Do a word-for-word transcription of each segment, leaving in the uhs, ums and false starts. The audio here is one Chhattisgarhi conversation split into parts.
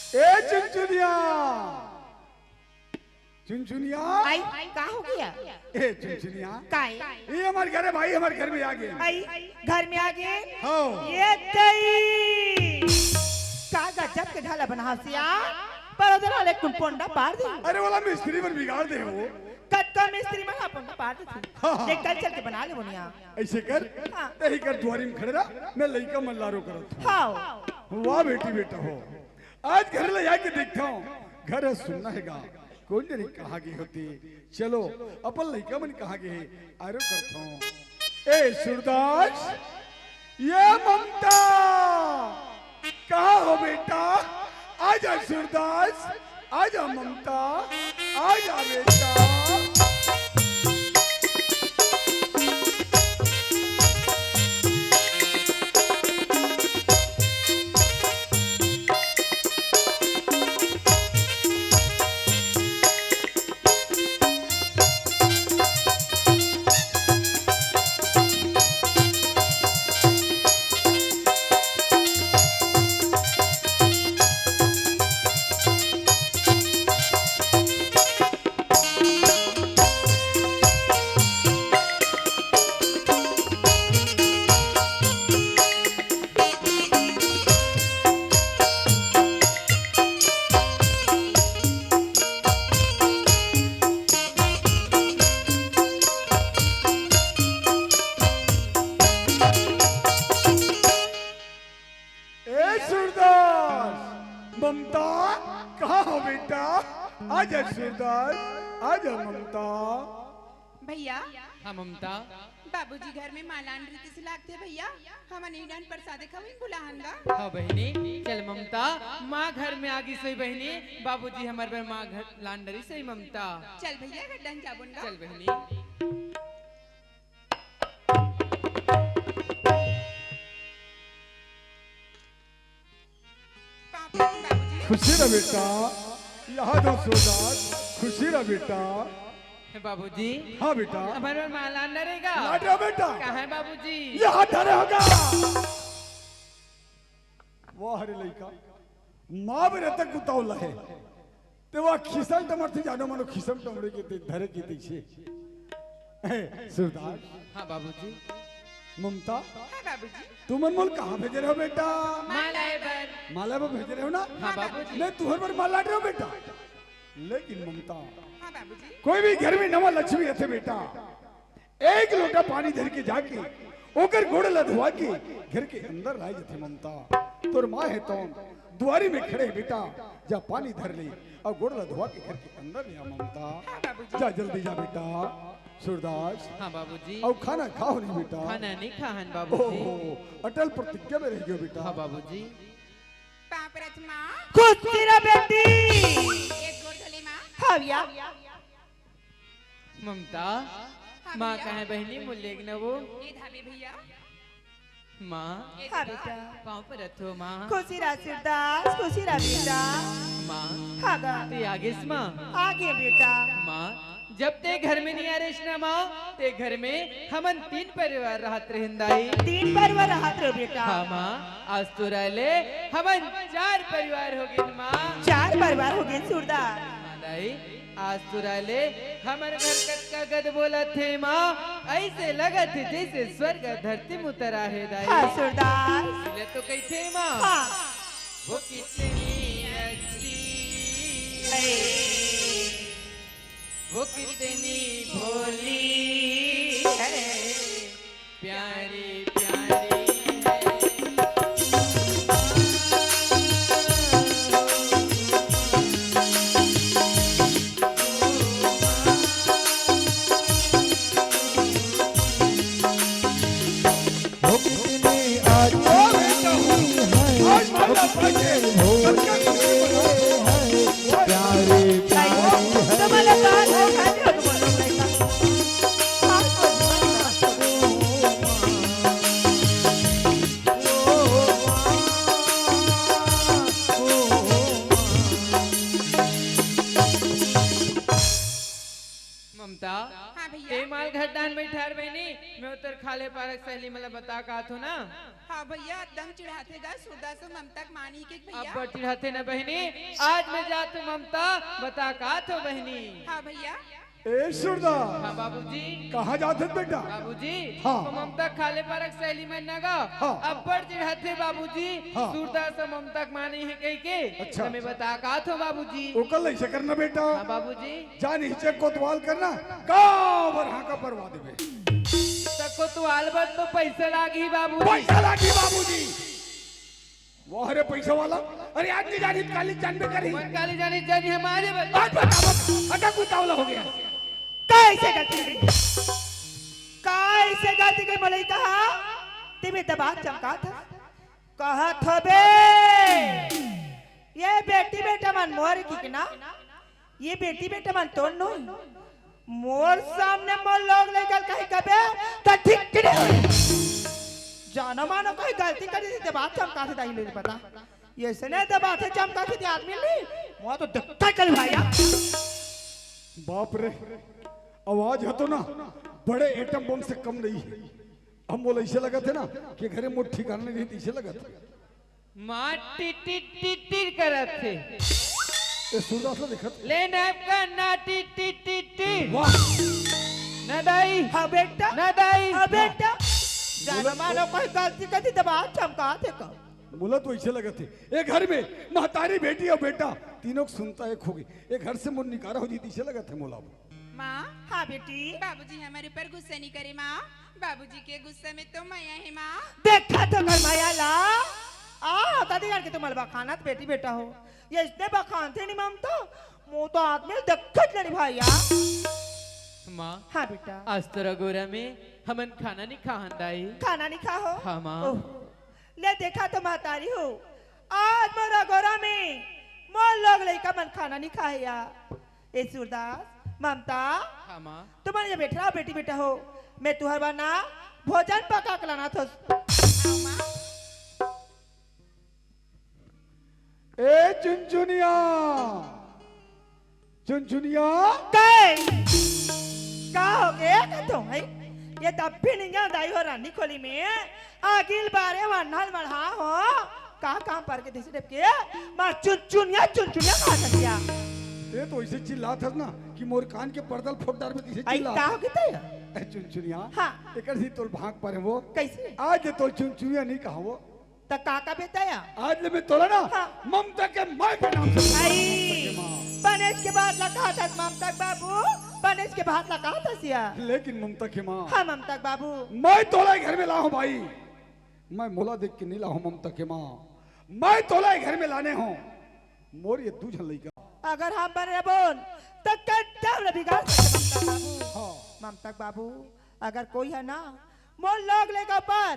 ए चुनचुनिया, चुनचुनिया। आई, का हो गया? ए चुनचुनिया। काय? ये हमारे घर है भाई, हमारे घर में आ गए। आई, घर में आ गए। हाँ। ये तई का गजब के ढाला बना हसिया, पर उधर वाले कुन पोंडा पार दे। अरे वाला मिस्त्री मन बिगाड़ दे हो। कतका मिस्त्री मन हा पोंडा पार दे थे। हाँ, हाँ। देख, कल चल के बना ले बोनिया। ऐसे कर, हाँ। तही कर दुआरी में खड़े रह, मैं लइका मन लारो करत हूँ। हाँ। वाह बेटी, बेटा हो। आज घर ले आके देखता हूँ, घर ह सुन्ना हे गा। कोन जनी कहाँ गे होती? चलो, अपन लइका मन कहाँ गे हे? आरो करता हूँ। ए सूरदास, ये ममता, कहाँ हो बेटा? आजा सूरदास, आजा ममता, आजा बेटा। ए सूरदास, ममता, कहाँ हो बेटा? आजा सूरदास, आजा ममता। भैया। हाँ ममता। बाबूजी घर में मालान रीति से लागथे भैया, हमन इडान प्रसाद खाविन बुलाहन गा। हाँ बहिनी, चल ममता, माँ घर में आगी सोई बहिनी, बाबूजी हमर बर माँ घर लान डरी सोई ममता। चल भैया, गड्डन जाबुन गा। चल बहिनी। पाँव पड़त हन बाबूजी। खुशी रह बेटा, यहाँ दो सूरदास, खुशी रह बेटा। हे बाबूजी। हाँ बेटा। हमर बर माला न रहेगा। लाड रहा बेटा। कहाँ है बाबूजी? यहाँ धरे होगा। वाह रे लइका, माँ बेटा कुतावला है। ते वा खिसल टमर थे जानो मानो खिसम टमरे के ते धरे के पीछे। ए, सूरदास। हाँ बाबूजी। ममता। हाँ बाबूजी। तुमन मोल कहाँ भेजे रहे हो बेटा? माला बर। माला बर भेजे रहे हो ना? हाँ बाबूजी। मैं तुहर बर माला रहे हो बेटा। लेकिन ममता। हाँ बाबूजी। कोई भी घर में नवा लक्ष्मी रहते बेटा। एक लोटा पानी धर के जाके ओकर गोड़ ला धोवा के घर के अंदर लाए जथे ममता। तोर माँ हे तौन दुआरी में खड़े हे बेटा, जा पानी धर ले अउ गोड़ ला धोवा के घर के अंदर ले आ ममता। हाँ बाबूजी। जा जल्दी जा बेटा। सूरदास। हाँ बाबूजी। अउ खाना खाओ नहीं बेटा। खाना नहीं खाहन बाबूजी। ओहो, अटल प्रतिज्ञा में रह गयो बेटा। हाँ बाबूजी। पाँव परत माँ। खुशी रह बेटी। एक गोड़ धले माँ। हाँ भैया। ममता, हाँ माँ भैया। कहाँ हे बहिनी, मोला लेग न वो। ये धाबे भैया। माँ, ये हाँ धाबे। बेटा। पाँव परत हो माँ। खुशी रह सूरदास, खुशी रह बेटा। माँ, हाँ गा। ते आगेस माँ। आगे बेटा। माँ, जब ते घर में नहीं आ रहेस ना माँ, ते घर में हमन तीन परिवार रहत रहेन दाई। तीन परिवार रहत रहो बेटा। हाँ माँ, आज तो रहले हमन चार परिवार हो गए माँ। चार परिवार हो गए सूरदास। हाँ दाई, आज तो रहले हमर घर कतका गद बोलत हे माँ, ऐसे लगत हे जैसे स्वर्ग धरती में उतर आहे दाई। हाँ, सूरदास। ले तो कहिथे माँ। हाँ। वो कितनी अच्छी है, वो कितनी भोली है, प्यारी प्यारी है। वो कितनी अच्छी है, वो कितनी भोली है, प्यारी प्यारी है। भैया। ए माल घट डाहन बइठा रे बहिनी, मैं ओतोर खाल्हे पारक सहेली मन ला बता के आथों ना। हाँ भैया, एकदम चिढ़ाथे गा, सूरदास अउ ममता के माँ नइ हिके भैया। अब्बड़ चिढ़ाथे ना बहिनी, आज मैं जाथों ममता, बता के आथों बहिनी। हाँ भैया। ए सूरदास। हाँ बाबूजी। कहाँ जाथस बेटा? बाबूजी, हाँ। ओ ममता के खाल्हे पारक सहेली मन ना गा, हाँ। अब्बड़ चिढ़ाथे बाबूजी, हाँ। सूरदास अउ ममता के माँ नइ हे कहिके, अच्छा। त मैं बता के आथों बाबूजी। ओकर ले अइसे करना बेटा। हाँ बाबूजी। जा नीचे कोतवाल करना, गाँव भर हाँका परवा देबे। त कोतवाल बर तो पइसा लागही बाबूजी। पइसा लागही बाबूजी। वाह रे पइसा वाला, अरे आज नइ जानही त काली जानबे करही। मन काली जानही, जानही हम आज बस। आज बता, बता, अटक उतावला हो गे। कइसे गलती करी? कइसे गलती करी मलई कहा? तेमे दबा चमकाथस। कहत होबे, ये बेटी बेटा मन मोर की के ना, ये बेटी बेटा मन तोर नोही। मोर सामने मोर लोग लइका ल कहीं कबे, त ठीक के नइ होही। जानो मानो कोई गलती करी, दबा चमकाथे दाई ले बता। अइसने दबाथे चमकाथे आदमी ले, मोर तो देखते कल भाई। बाप रे, आवाज ह तो ना, बड़े एटम बम से कम नइ हे। अब मोला अइसे लगत हे ना कि घरे मोर ठिकाना नइ रही, अइसे लगत हे। माँ टिट टिट टिट टिट करत हे। ए सूरदास ला देखत। ले नैपकन ना टिट टिट टिट टिट। वाह। ना दाई। हाँ बेटा। ना दाई। हाँ बेटा। जानो मानो कोई गलती करी दबा चमकाथे का। मोला तो अइसे लगत हे, ए घर में महतारी, बेटी अउ बेटा तीनों के सुनता एक होगे। ए घर से मोर निकारा हो जही त अइसे लगत हे मोला। माँ। हाँ बेटी। बाबूजी हमर ऊपर गुस्सा नइ करे माँ, बाबूजी के गुस्सा में तो मया हे माँ। देखा तो कर मया ला। आ, दादी जान के तुम अलवा खाना त बेटी बेटा हो। अइसने बखानथे नी ममता, मोर तो आदमी देखत ले नी भैया। माँ। हाँ बेटा। आज तोर अगोरा में हमन खाना नइ खाहन दाई। खाना नइ खाहो? हाँ माँ। ओह, ले देखा तो महतारी हो, आज मोर अगोरा में मोर लोग लइका मन खाना नइ खाहे या। ए सूरदास, ममता, हाँ माँ। तुमन ये बइठ रहा बेटी बेटा हो, मैं तुंहर बर ना भोजन पका के लानथों। हाँ माँ। ए चुनचुनिया, चुनचुनिया। कहे? का होगे कथों है? ये तब भी नइ जान दाई हो रानी खोली में। अगिल बारे वन्हल मढ़ा हो। का काम पर के देसी डेप के? माँ चुनचुनिया, चुनचुनिया कहा सकिया। ए तो अइसे चिल्लाथस ना कि मोर कान के पर्दा ल फोड़ डारबे, अइसे आई चिल्ला। का होगे तैं? ए चुनचुनिया। हाँ। एकर से तोर भाग परे वो। कइसे? आज ले तोर चुनचुनिया नइ कहा वो। त का का बेटा या? आज ले मैं तोला ना हाँ। ममता के माँ के नाम से पुकारहूँ, आई, ममता के माँ। बनेच के बात ला कहाथस ममता के बाबू, बनेच के बात ला कहाथस या। लेकिन ममता के माँ। हाँ ममता के बाबू। मैं तोला घर में लाहूँ भाई, मैं मोला देख के नइ लाहूँ ममता के माँ, मैं तोला घर में लाने हों। मोर ये दू झन लइका। अगर हम बने रबोन, त कद्दम ल बिगाड़ सकथे ममता के बाबू। हाँ। ममता के बाबू, अगर कोई ह ना, मोर लोग लइका ऊपर,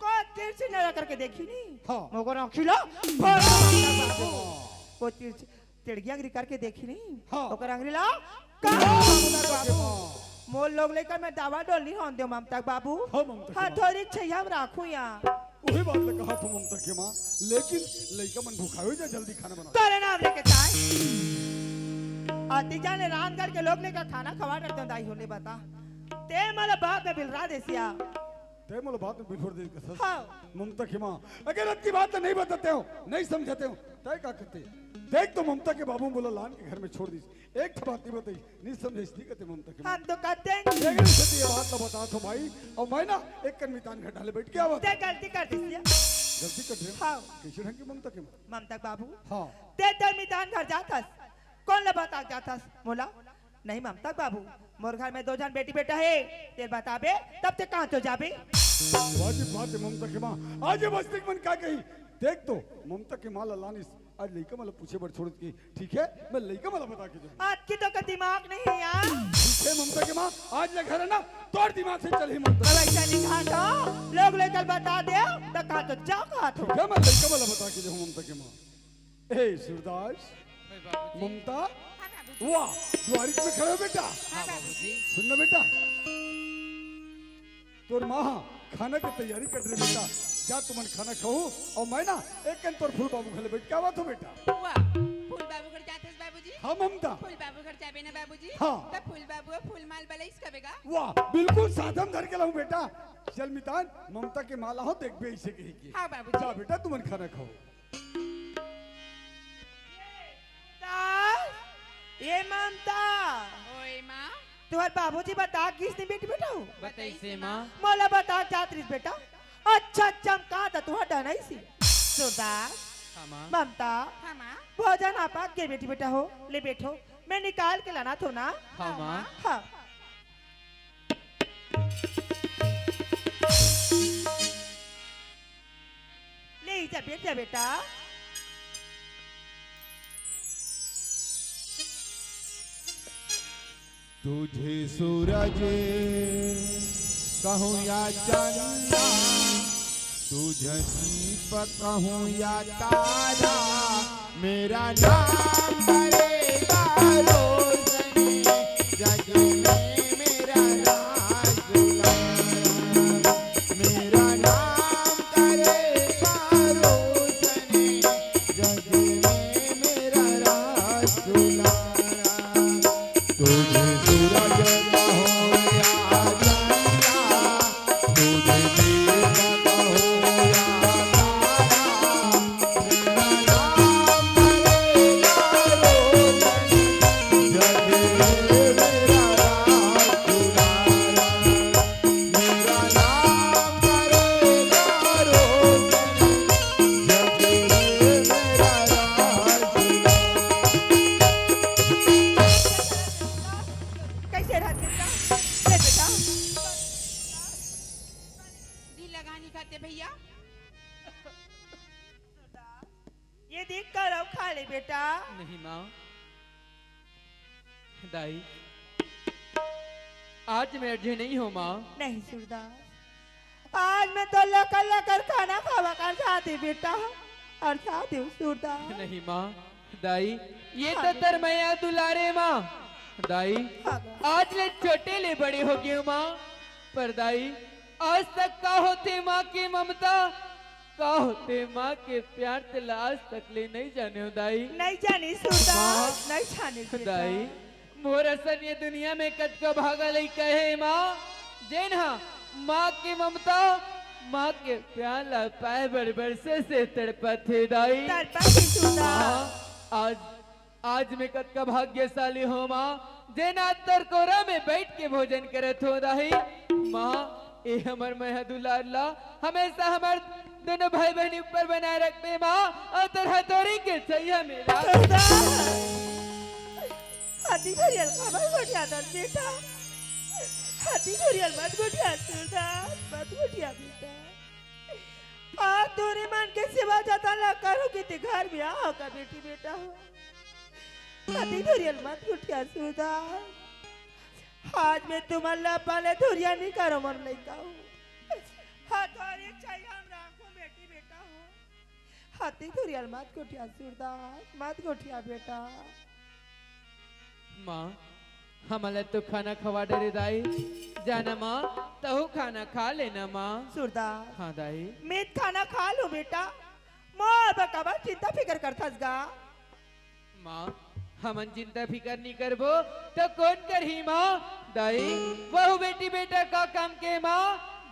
कोई तिरछी नजर करके देखही नी। हाँ। मोर अंगरी ला, फोड़ ममता के बाबू। कोई तिरछी, टेड़गी अंगरी करके देखही नी। हाँ। ओकर अंगरी ला, काट ममता के बाबू। मोर लोग लइका में दवा डोल नइ होन देव ममता के बाबू। हाँ, ममता के माँ। हथौरी छइया म राखहूँ या। उही बात ल कहाथों ममता के माँ, लेकिन लइका मन भुखाय हो जा, जल्दी खाना बना। तोरे नाम लेके ताय। अति जाने रांध करके लोग लइका खाना खवा डरते दाई हो ले बता। तैं मोला बात में बिलरा देस या। तैं मोला बात में बिलरा देस का सस? हाँ। ममता के माँ, अगर अतकी बात नइ बतातेंव, नइ समझातेंव, तैं का करते? देख तो ममता के बाबू मोला लान के घर में छोड़ दिस। एक ठो बात नइ बताइस, नइ समझाइस, नइ कहिते ममता के माँ। हम तो कहितेन। एक दिन से ये बात ला बताथों भाई, अउ मैं ना एक कन मितान घर डाले बइठ के आवत। तैं गलती कर दिस या। गलती कर दे? हाँ। कइसे ढंग के ममता के माँ? ममता के बाबू। हाँ। तैं तो मितान घर जाथस, कोन ला बता के जाथस? मोला? नहीं ममता के बाबू, मोर घर में दू झन बेटी बेटा हे, तैं ल बताबे, तब तैं कहाँ तो जाबे। वाजिब बात हे ममता के माँ, आज ये बस्ती के मन का कही? देख तो, ममता के माँ ला लानिस, आज लइका मन ला पूछे बर छोड़ के, ठीक हे, मैं लइका मन ला बता के जाहूँ। अतकी तो का दिमाग नइ हे यार। ठीक हे ममता के माँ, आज ले घर हे ना, तोर दिमाग से चलही ममता। अब अइसा नइ कहा तो, लोग लइका ल बता दे, त कहा तो जा कहा तो। ठीक हे, मैं लइका मन ला बता के जाहूँ ममता के माँ। ए सूरदास, ओए बाबूजी। ममता, हाँ बाबूजी। वाह, दुवारी में खड़े हो बेटा। हाँ बाबूजी। सुन ना बेटा, तोर माँ खाना के तैयारी कर रहे बेटा, जा तुमन खाना खाहू अउ मैं ना एक कन तोर फूल बाबू घर ले बइठ के आवत हों बेटा। वाह, फूल बाबू घर जाथस बाबूजी? हाँ ममता। फूल बाबू घर जाबे ना बाबूजी? हाँ। त फूल बाबू फूल माल बलइस का बेटा। वाह, बिल्कुल साधम धर के लाऊं बेटा। चल मितान, ममता के माँ ला हो, देखबे इसे कही के। हाँ बाबूजी। जा बेटा, तुमन खाना खाओ। ममता, ए ममता। ओए माँ। तुहर बाबूजी बता किस ने बेटी बेटा हो? बताइसे माँ। मोला बता जात रिस बेटा। अच्छा चमका त तुहर डनाई सी। सुरदास। हाँ माँ। ममता। हाँ माँ। भोजन हा पाक गे बेटी बेटा हो। ले बैठो। मैं निकाल के लाना थो ना। हाँ माँ। हाँ। ले जा बेटा, बेटा। तुझे सूरज कहूँ या चंदा, तुझे दीप कहूँ या तारा, मेरा नाम करेगा रोशनी जग में, मेरा राज दुलारा। मेरा नाम करेगा रोशनी जग में, मेरा राज दुलारा। तुझे सूरज कहो या चंदा, तुझे दीप कहो या तारा, मेरा नाम करेगा रोशनी जग में, मेरा राज दुलारा। मेरा नाम करेगा रोशनी जग में, मेरा राज दुलारा। कैसे रहत बेटा? ले बेटा। ढीला गानी खाते भैया। ये देख कर अब खा ले बेटा। नहीं माँ। दाई, आज मैं अड़झे नहीं हो माँ। नहीं सूरदास, आज मैं तो लकर लकर खाना खावा कर चाहती बेटा, और चाहती हूँ सूरदास। नहीं माँ, दाई, ये हाँ तो बेटा। तर मया दुलारे माँ। दाई, हाँ बेटा। आज ले छोटे ले बड़े हो गए हो माँ, पर दाई, आज तक का होथे माँ के ममता, का होथे माँ के प्यार, तेला आज तक ले नहीं जाने हो दाई। नहीं जानी सूरदास, माँ, नहीं जानी बेटा। दाई, मोर असन ये दुनिया में कतका भागा लइका हे माँ, जेन हा माँ के ममता, माँ के प्यार ला पाए बर बरसे से तड़पत हे दाई। तड़पत हे सूरदास। माँ, आज आज मैं कतका भाग्यशाली हो माँ, जेन आज तोर कोरा में बैठ के भोजन करत हो दाई। माँ, ए हमर मया दुलार ला हमेशा हमर दोनों भाई बहनी ऊपर बनाए रखबे माँ, और तोर हथौरी के छैया में राख। हाथी घरियल काबर गोठियाथस बेटा? हाथी घरियल मत गोठिया सूरदास, मत गोठिया बेटा। आज तोरे मन के सेवा जतन ला करो कि ते घर में आओ का बेटी बेटा हो। हाथी घरियल मत गोठिया सूरदास। आज मैं तुमन ला पाले धुरिया नहीं करो मोर लइका हो। हथौरी छैया में राखो बेटी बेटा हो। हाथी घरियल मत गोठिया सूरदास, मत गोठिया बेटा। माँ, हमन ला तो खाना खवा डरे दाई। जाना माँ, तहू खाना खा लेना माँ। सूरदास। हाँ दाई। मैं खाना खा लूँ बेटा। मोर बर काबर चिंता फिकर करथस गा? माँ, हमन चिंता फिकर नी करबो, त कोन करही माँ? दाई, वहू बेटी बेटा का काम के माँ,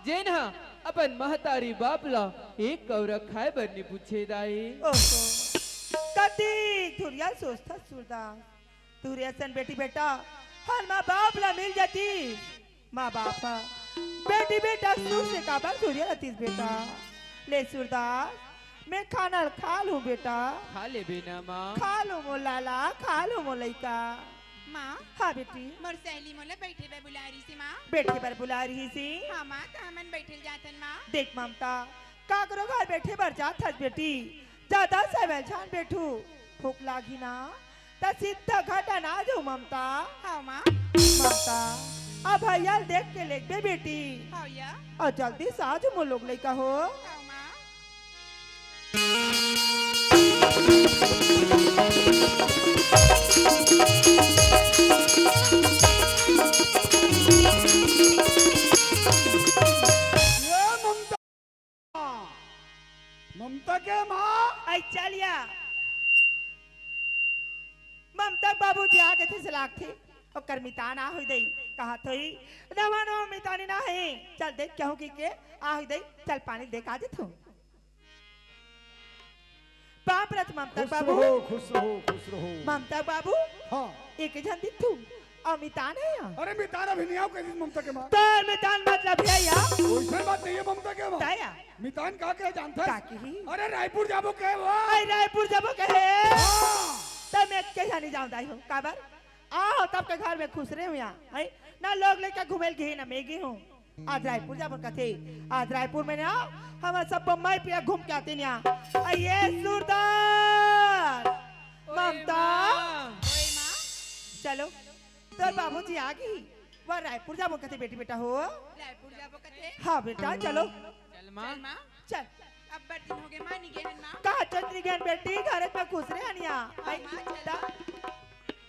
जेन ह अपन महतारी बाप ला एक कौरा खाए बर नी पूछे दाई। ओहो, कति धुरिया सोचथस सूरदास। तोरे असन बेटी बेटा हर माँ बाप ला मिल जाती। माँ बाप ह बेटी बेटा सुख से काबर सूरिया रतिस बेटा। ले सूरदास, मैं खाना खा लूँ बेटा। खा लेबे ना माँ। खा लूँ मोर लाला, खा लूँ मोर लइका। माँ। हाँ बेटी। मोर सहेली मोला बैठे बर बुला रही सी माँ। बैठे बर बुला रही सी। हाँ माँ, त हमन बैठे ल जाथन माँ। देख ममता, काकरो घर बैठे बर जात हस बेटी, जादा सवेल झन बैठू, भूख लागही ना, त सीधा घर डना जाऊ ममता। हाँ माँ। ममता, अब भैया ल देख के लेगबे बेटी। हाँ या। अउ जल्दी से आ जाऊ मोर लोग लइका हो। हाँ माँ। ये ममता। ममता के माँ। आई चलिया। ममता के बाबूजी आगे थे से लागथे। ओकर मितान आ होई दई। कहा थोई, नवा नवा मितानी ना हे। चल देख, कहूँ कि के, आही दई, चल पानी दे का देथू। बाप रथ ममता खुश बाबू। रहो, खुश रहो, खुश रहो। ममता बाबू। हाँ। एक झन दिथू। अउ मितान हे या? अरे मितान अभी नहीं आओ, कह दी ममता के माँ। तोर मितान मतलब हे या? वैसे बात नहीं है ममता के माँ। ताया। मितान का के जानता है? काकी ही। अरे रायपुर जाबो कहे वो। अरे रायपुर जाबो कहे। हाँ। तब मैं के जानी जाऊँ दाई हो। काबर? आओ, तब के घर में खुसरे हो या, है ना? लोग लेके घूमे ल गे, ना मैं गे हूँ। आज रायपुर जाबो कथे, आज रायपुर में ना, हम सब बम्बई पिया घूम के आते ना। आ ये सुरदार, ओए ममता, माँ। ओए माँ। चलो, तोर बाबूजी आ गे, वो रायपुर जाबो कथे बेटी बेटा हो। रायपुर जाबो कथे? हाँ बेटा, चलो। चल माँ। चल माँ। चल। अब्बड़ दिन हो गे माँ, नी गे हन माँ। कहाँ चल नी गे हन बेटी, घर में खुसरे हन या। हाँ, माँ, चल।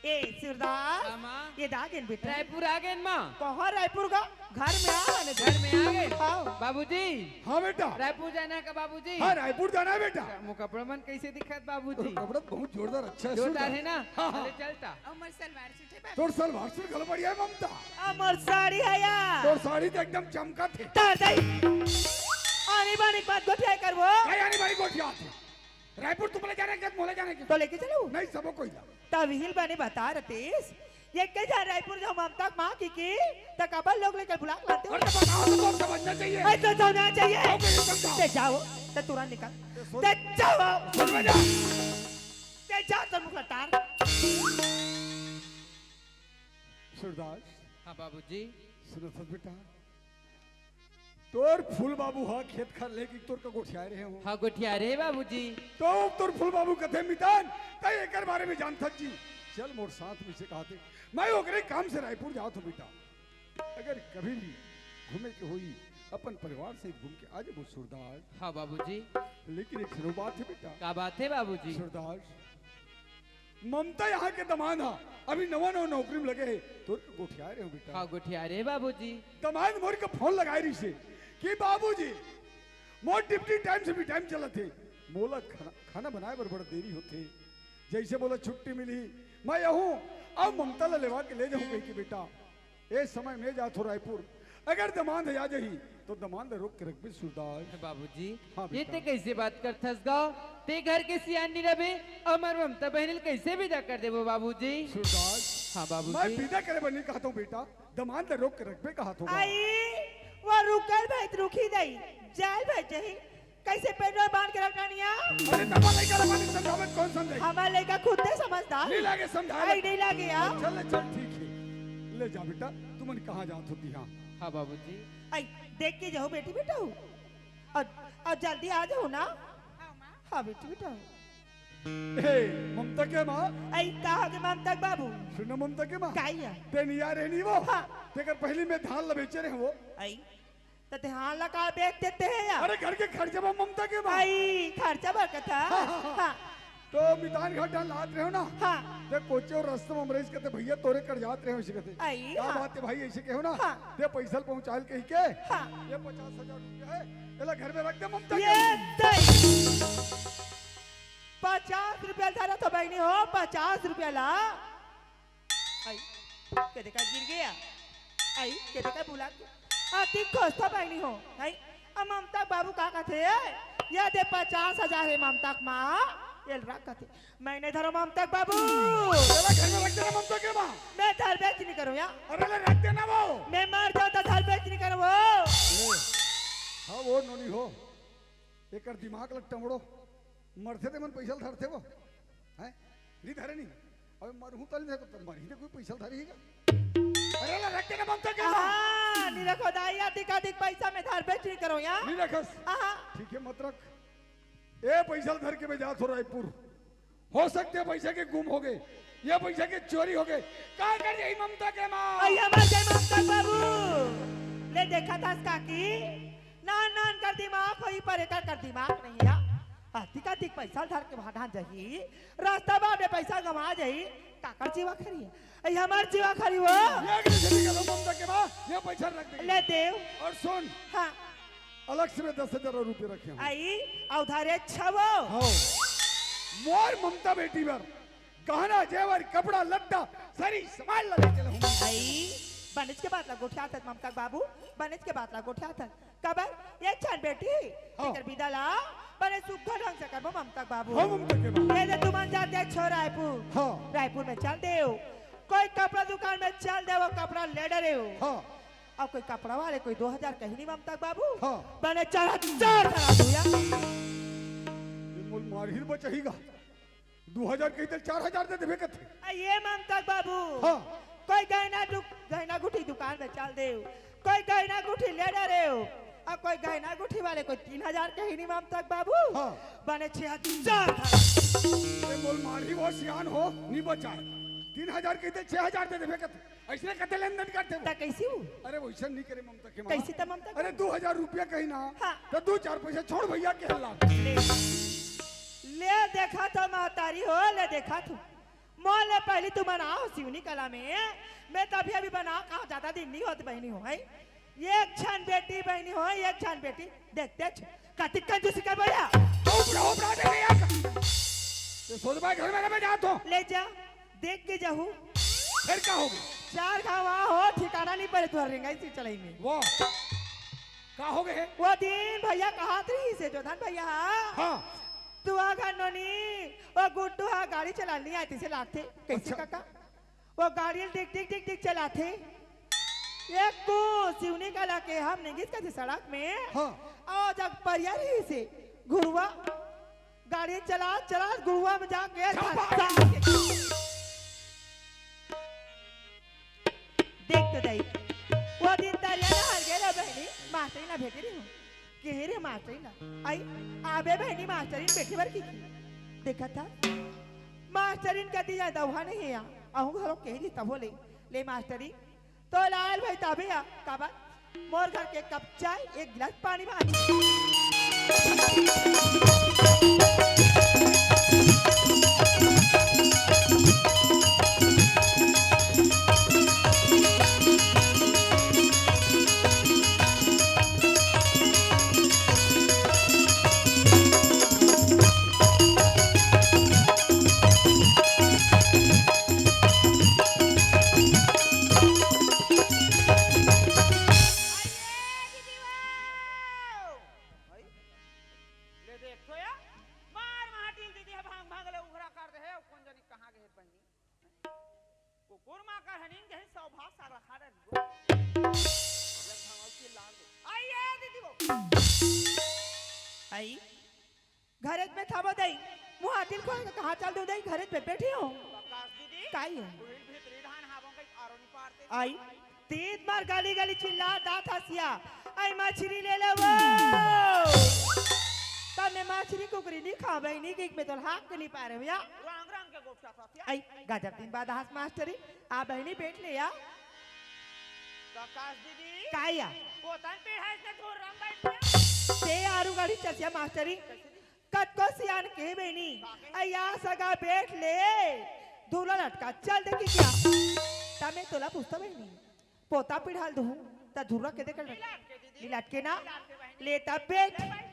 ए, सुरदास, हाँ, माँ। ये दा गेन बेटा। रायपुर आ गेन माँ। कहाँ रायपुर का? घर में आ, आने दे। घर में आ गेन। हाँ। बाबूजी। हाँ बेटा। रायपुर जाना है का बाबूजी? हाँ, रायपुर जाना है बेटा। मो कपड़ा मन कैसे दिखत बाबूजी? कपड़ा बहुत जोरदार, अच्छा है, जोरदार सुरदास। है ना? हाँ, हाँ। अरे चलता। अउ मोर सलवार सूट हे बाबू। तोर सलवार सूट घलो बढ़िया हे ममता। अउ मोर साड़ी हे या? तोर साड़ी तो एकदम चमकत हे। तार दई। आनी बानी के बात गोठिया करबो। काय आनी बानी गोठिया थे? रायपुर तुमला जाना हे के मोला जाना हे के? तो लेके चलो। नहीं, सबो कोई ला। तब हिल बने बता रतेस। ये के जा रायपुर जो ममता के माँ की की, त काबर लोग लेके बुला के लाते हो? अरे तो बताओ तो, तो समझना चाहिए। ऐसा समझना चाहिए। आओ, मैं समझाओ। ते जाओ, ते तुरंत निकल। ते सुन। ते जाओ। सुन ना जा। ते जा, ते मुखला तार। सुरदास। हाँ बाबूजी। सुनत हस बेटा, तोर फूल बाबू हा खेत खार लेके तोर का गोठियाए रहे हो। हाँ, गोठियाए रहे बाबूजी। तो तोर फूल बाबू कथे मितान, तैं एकर बारे में जानथस जी। चल मोर साथ में से कहते, मैं ओकरे काम से रायपुर जात हूँ बेटा। अगर कभी भी घूमे के होई, अपन परिवार से घूम के आ जाबो सुरदास। हाँ बाबूजी। लेकिन एक ठो बात हे बेटा। का बात हे बाबूजी? सुरदास, ममता यहाँ के दमांद हा, अभी नवा नवा नौकरी में लगे हे, तोर के गोठियाए रहे हो बेटा। हाँ, गोठियाए रहे बाबूजी। दमांद मोर के फोन लगाए रहिसे कि बाबूजी, मोर ड्यूटी टाइम से भी टाइम चलत हे, मोला खाना, खाना बनाए बर बड़ा देरी होथे, जैसे मोला छुट्टी मिली, मैं आहूँ अउ ममता ला लेवा के ले जाहूँ कहिके बेटा। ए समय में जाथो रायपुर, अगर दमांद आ जाही, तो दमांद रोक के रखबे सुरदास। बाबूजी, हाँ ये बेटा। ते कैसे बात करथस गा? ते घर के सियान नी रबे, अमर ममता बहन ल कैसे विदा कर देबो बाबूजी? सुरदास, हाँ बाबूजी। मैं विदा करे बर नहीं कहत हूँ बेटा, दमांद रोक के रखबे कहत हूँ। आई, वो रुकल भाई, रुकी दई, जाल भाई चाही, कैसे पेट में बांध के रखना निया? अरे, तमा लइका ला बानी समझावे, कौन समझाई? हमार लइका खुद दे समझदार। नहीं लागे समझाए आई, ला। नहीं लागे यार। चल, चल, ठीक है। ले जा बेटा, तुमन कहाँ जात होती हाँ? हाँ, बाबूजी। आई, देख के जाओ बेटी, बेटा हो। और, और जल्दी आ जाओ ना। हाँ, बेटी, बेटा हो। हे, ममता के माँ। आई, का हो गे ममता के बाबू? सुनो ममता के माँ। का या? ते नहीं आ रहे नहीं वो? हाँ। तेकर पहली में धान ला बेचे रहे वो। आई। त ध्यान लगा बेच देते हैं यार। अरे घर के खर्चा बा ममता के बा। आई, खर्चा बा कथा। हाँ, हाँ, हाँ। हाँ। तो मितान घर डाल लात रहे हो ना? हाँ। ते कोचे और रस्ते में अमरीश कहते, "भैया तोरे कर जात रहे हो," इसे कहते। आई, का हाँ। बात है भाई, ऐसे कहो ना? हाँ। ते पैसा पहुँचा ले कही के। हाँ। ये पचास हजार रुपया है, एला घर में रख दे ममता ये के। दे। पचास रुपया धरा तो बहनी हो, पचास रुपया ला। आई, के देखा गिर गया। आई, के देखा बुला के। अति खोस्ता बहनी हो। आई, अब ममता बाबू का कहते हैं? ये दे पचास हजार है ममता के माँ। ये रख कहते। मैं नहीं धरो ममता बाबू। चला घर में रख देना ममता के माँ। मैं धर बेच नहीं करूँ या। अरे ले रख देना वो। मैं मर जाऊँ तो धर बेच नहीं करूँ वो। ले। हाँ वो नोनी हो। एकर दिमाग लग टमड़ो। मरथे ते मन पैसा ल धरथे वो। हैं? नहीं धरे नहीं। अबे मरहूं तल में तो मरही ते कोई पैसा ल धरे ही का? अरे ला रख के ना ममता के माँ। हाँ, नहीं रखो दाई, अधिक अधिक पैसा में धर बेच नहीं करो या। नहीं रखस। हाँ। ठीक है, मत रख। ए पैसा ल धर के मैं जात हो रायपुर। हो सकते हैं पैसा के गुम हो गए, या पैसा के चोरी हो गए। का कर यही ममता के माँ? आई हमार जय ममता बाबू। ले देखा था काकी, नान नान कर दिमाग होई, पर एकर कर दिमाग नहीं है। अधिक अधिक पैसा धर के वहां ढान जाही, रास्ता बाद में पैसा गंवा जाही, काकर जीवा खरी है? आई हमार जीवा खरी वो। ये अगले से निकलो ममता के माँ, ये पैसा रख दे। ले देव। और सुन। हाँ। अलग से मैं दस हजार रुपये रखे हूँ। आई, अउ उधारे छवो। हाँ। मोर ममता बेटी बर गहना, जेवर, कपड़ा, लत्ता, सारी सामान ला लेके रहूं। आई, बनेच के बात ला गोठियाथस ममता के बाबू, बनेच के बात ला गोठियाथस। काबर? एक झन बेटी, हाँ। तेकर बिदा ला बने सुग्घर ढंग से करबो ममता के बाबू। हाँ, ममता के बाबू। ये दे तुमन जात देछो रायपुर। हाँ। रायपुर में चल देव, कोई कपड़ा दुकान में चल देव, कपड़ा ले डरेव। हाँ। अउ कोई कपड़ा वाले कोई दो हजार कही नहीं ममता के बाबू। हाँ। बने चार हजार धरा दुया। ये मोल मारही बचही गा। दू हजार कही त चार हजार दे देबे कथे। आ, ये ममता के बाबू। हाँ। कोई गहना दु-, गहना गुठी दुकान में चल देव, कोई गहना गुठी ले डरेव, अउ कोई गहना गुठी वाले कोई तीन हजार कही नहीं ममता के बाबू। हाँ। बने छह हजार। ए मोल मारही वो सियान हो, नी बचाय। तीन हजार कही त छह हजार दे देबे कथे। अइसने कथे लेन देन करथे वो। त कइसे हो? अरे वइसन नी करे ममता के माँ। कइसे त ममता के? अरे दू हजार रुपया कही ना। हाँ। त दू चार पैसा छोड़ भइया के हल्ला। ले। ले देखा तो महतारी हो, ले देखा तू। मोर ले पहिली तुमन आव सिवनी कला में, मैं त अभी अभी बनाव का जादा दिन नहीं होत बहिनी हो, हैं? एक झन बेटी बहिनी हो, एक झन बेटी। देखते छ, कतिक कंजूसी कर भइया। उपरा, उपरा दे भइया। ये सोदबा घर में ना मैं जात हो। ले जा, देख के जाहू। फिर का होगे? चार घाव हो, ठिकाना नहीं पड़े तुहर रेंगाई से चलाई में। वो का होगे हे? वो दिन भइया कहत रहिसे जोधन भइया। हाँ। तू आ घर नोनी, वो गुड्डू हा गाड़ी चला नहीं आती से लागथे। कइसे अच्छा। काका? वो गाड़ी ल डिग डिग डिग डिग चलाथे। एक को सिवनी कला के हम निगिस कथे सड़क में। हाँ। अउ जग परिया रहिसे घुरुवा। गाड़ी चला चला घुरुवा में जाके धक्का। देख तो दाई, वो दिन तरिया नहर गे रहे बहिनी, मास्टरी ला भेटे रहिहूँ। केहे रे मास्टरी ला, आई, आबे बहिनी मास्टरी बैठे बर की, की। देखा था, मास्टरी कती जाए दउहा नहीं है या, अहूँ घरो केहे दी तभो ले, ले मास्टरी, तो लाल भाई तबे या, काबर? मोर घर के कप चाय, एक गिलास पानी भात। ले देख तो या, मार माटिल दीदी ह भांग भांग ले उघरा कर दे हे, कोन जनी कहाँ गे हे बहिनी। कुकुर माँ कर हनिन जही सौ भाग साग रखा डर गो। जब भांगल चिल्ला दो। आइए दीदी वो। आई। घरे में था वो दई। मुहातिल खोल के कहाँ चल दो दई? घरे पे बैठी हो। प्रकाश दीदी। काई है? उहिल भीतरी धान हावों के आरो नहीं पारते। आई। तीन बार गली गली चिल्ला दा था सिया। आई मछली ले ले वो। तब मैं मछली कुकरी नहीं खा बहिनी कि मैं तो हाक नहीं पा रहे भैया। रंग रंग के गोठिया था सिया। आई गजब दिन बाद हास मास्टरी। आ बहिनी बैठ ले या। प्रकाश दीदी। काई या? कोतन पीढ़ा इसने धोर राम बैठ गया। ते आरू गाड़ी चसिया मास्टरी। कतको सियान के बहिनी, अया सगा बैठ ले, धूला लटका चल देखी क्या? तमे तोला पूछता बहिनी, पोता पिढ़ाल दूँ, त धूला के देकर मिलाट के दीदी। मिलाट के ना? मिलाट के बहिनी। ले तब बैठ। ले बैठ।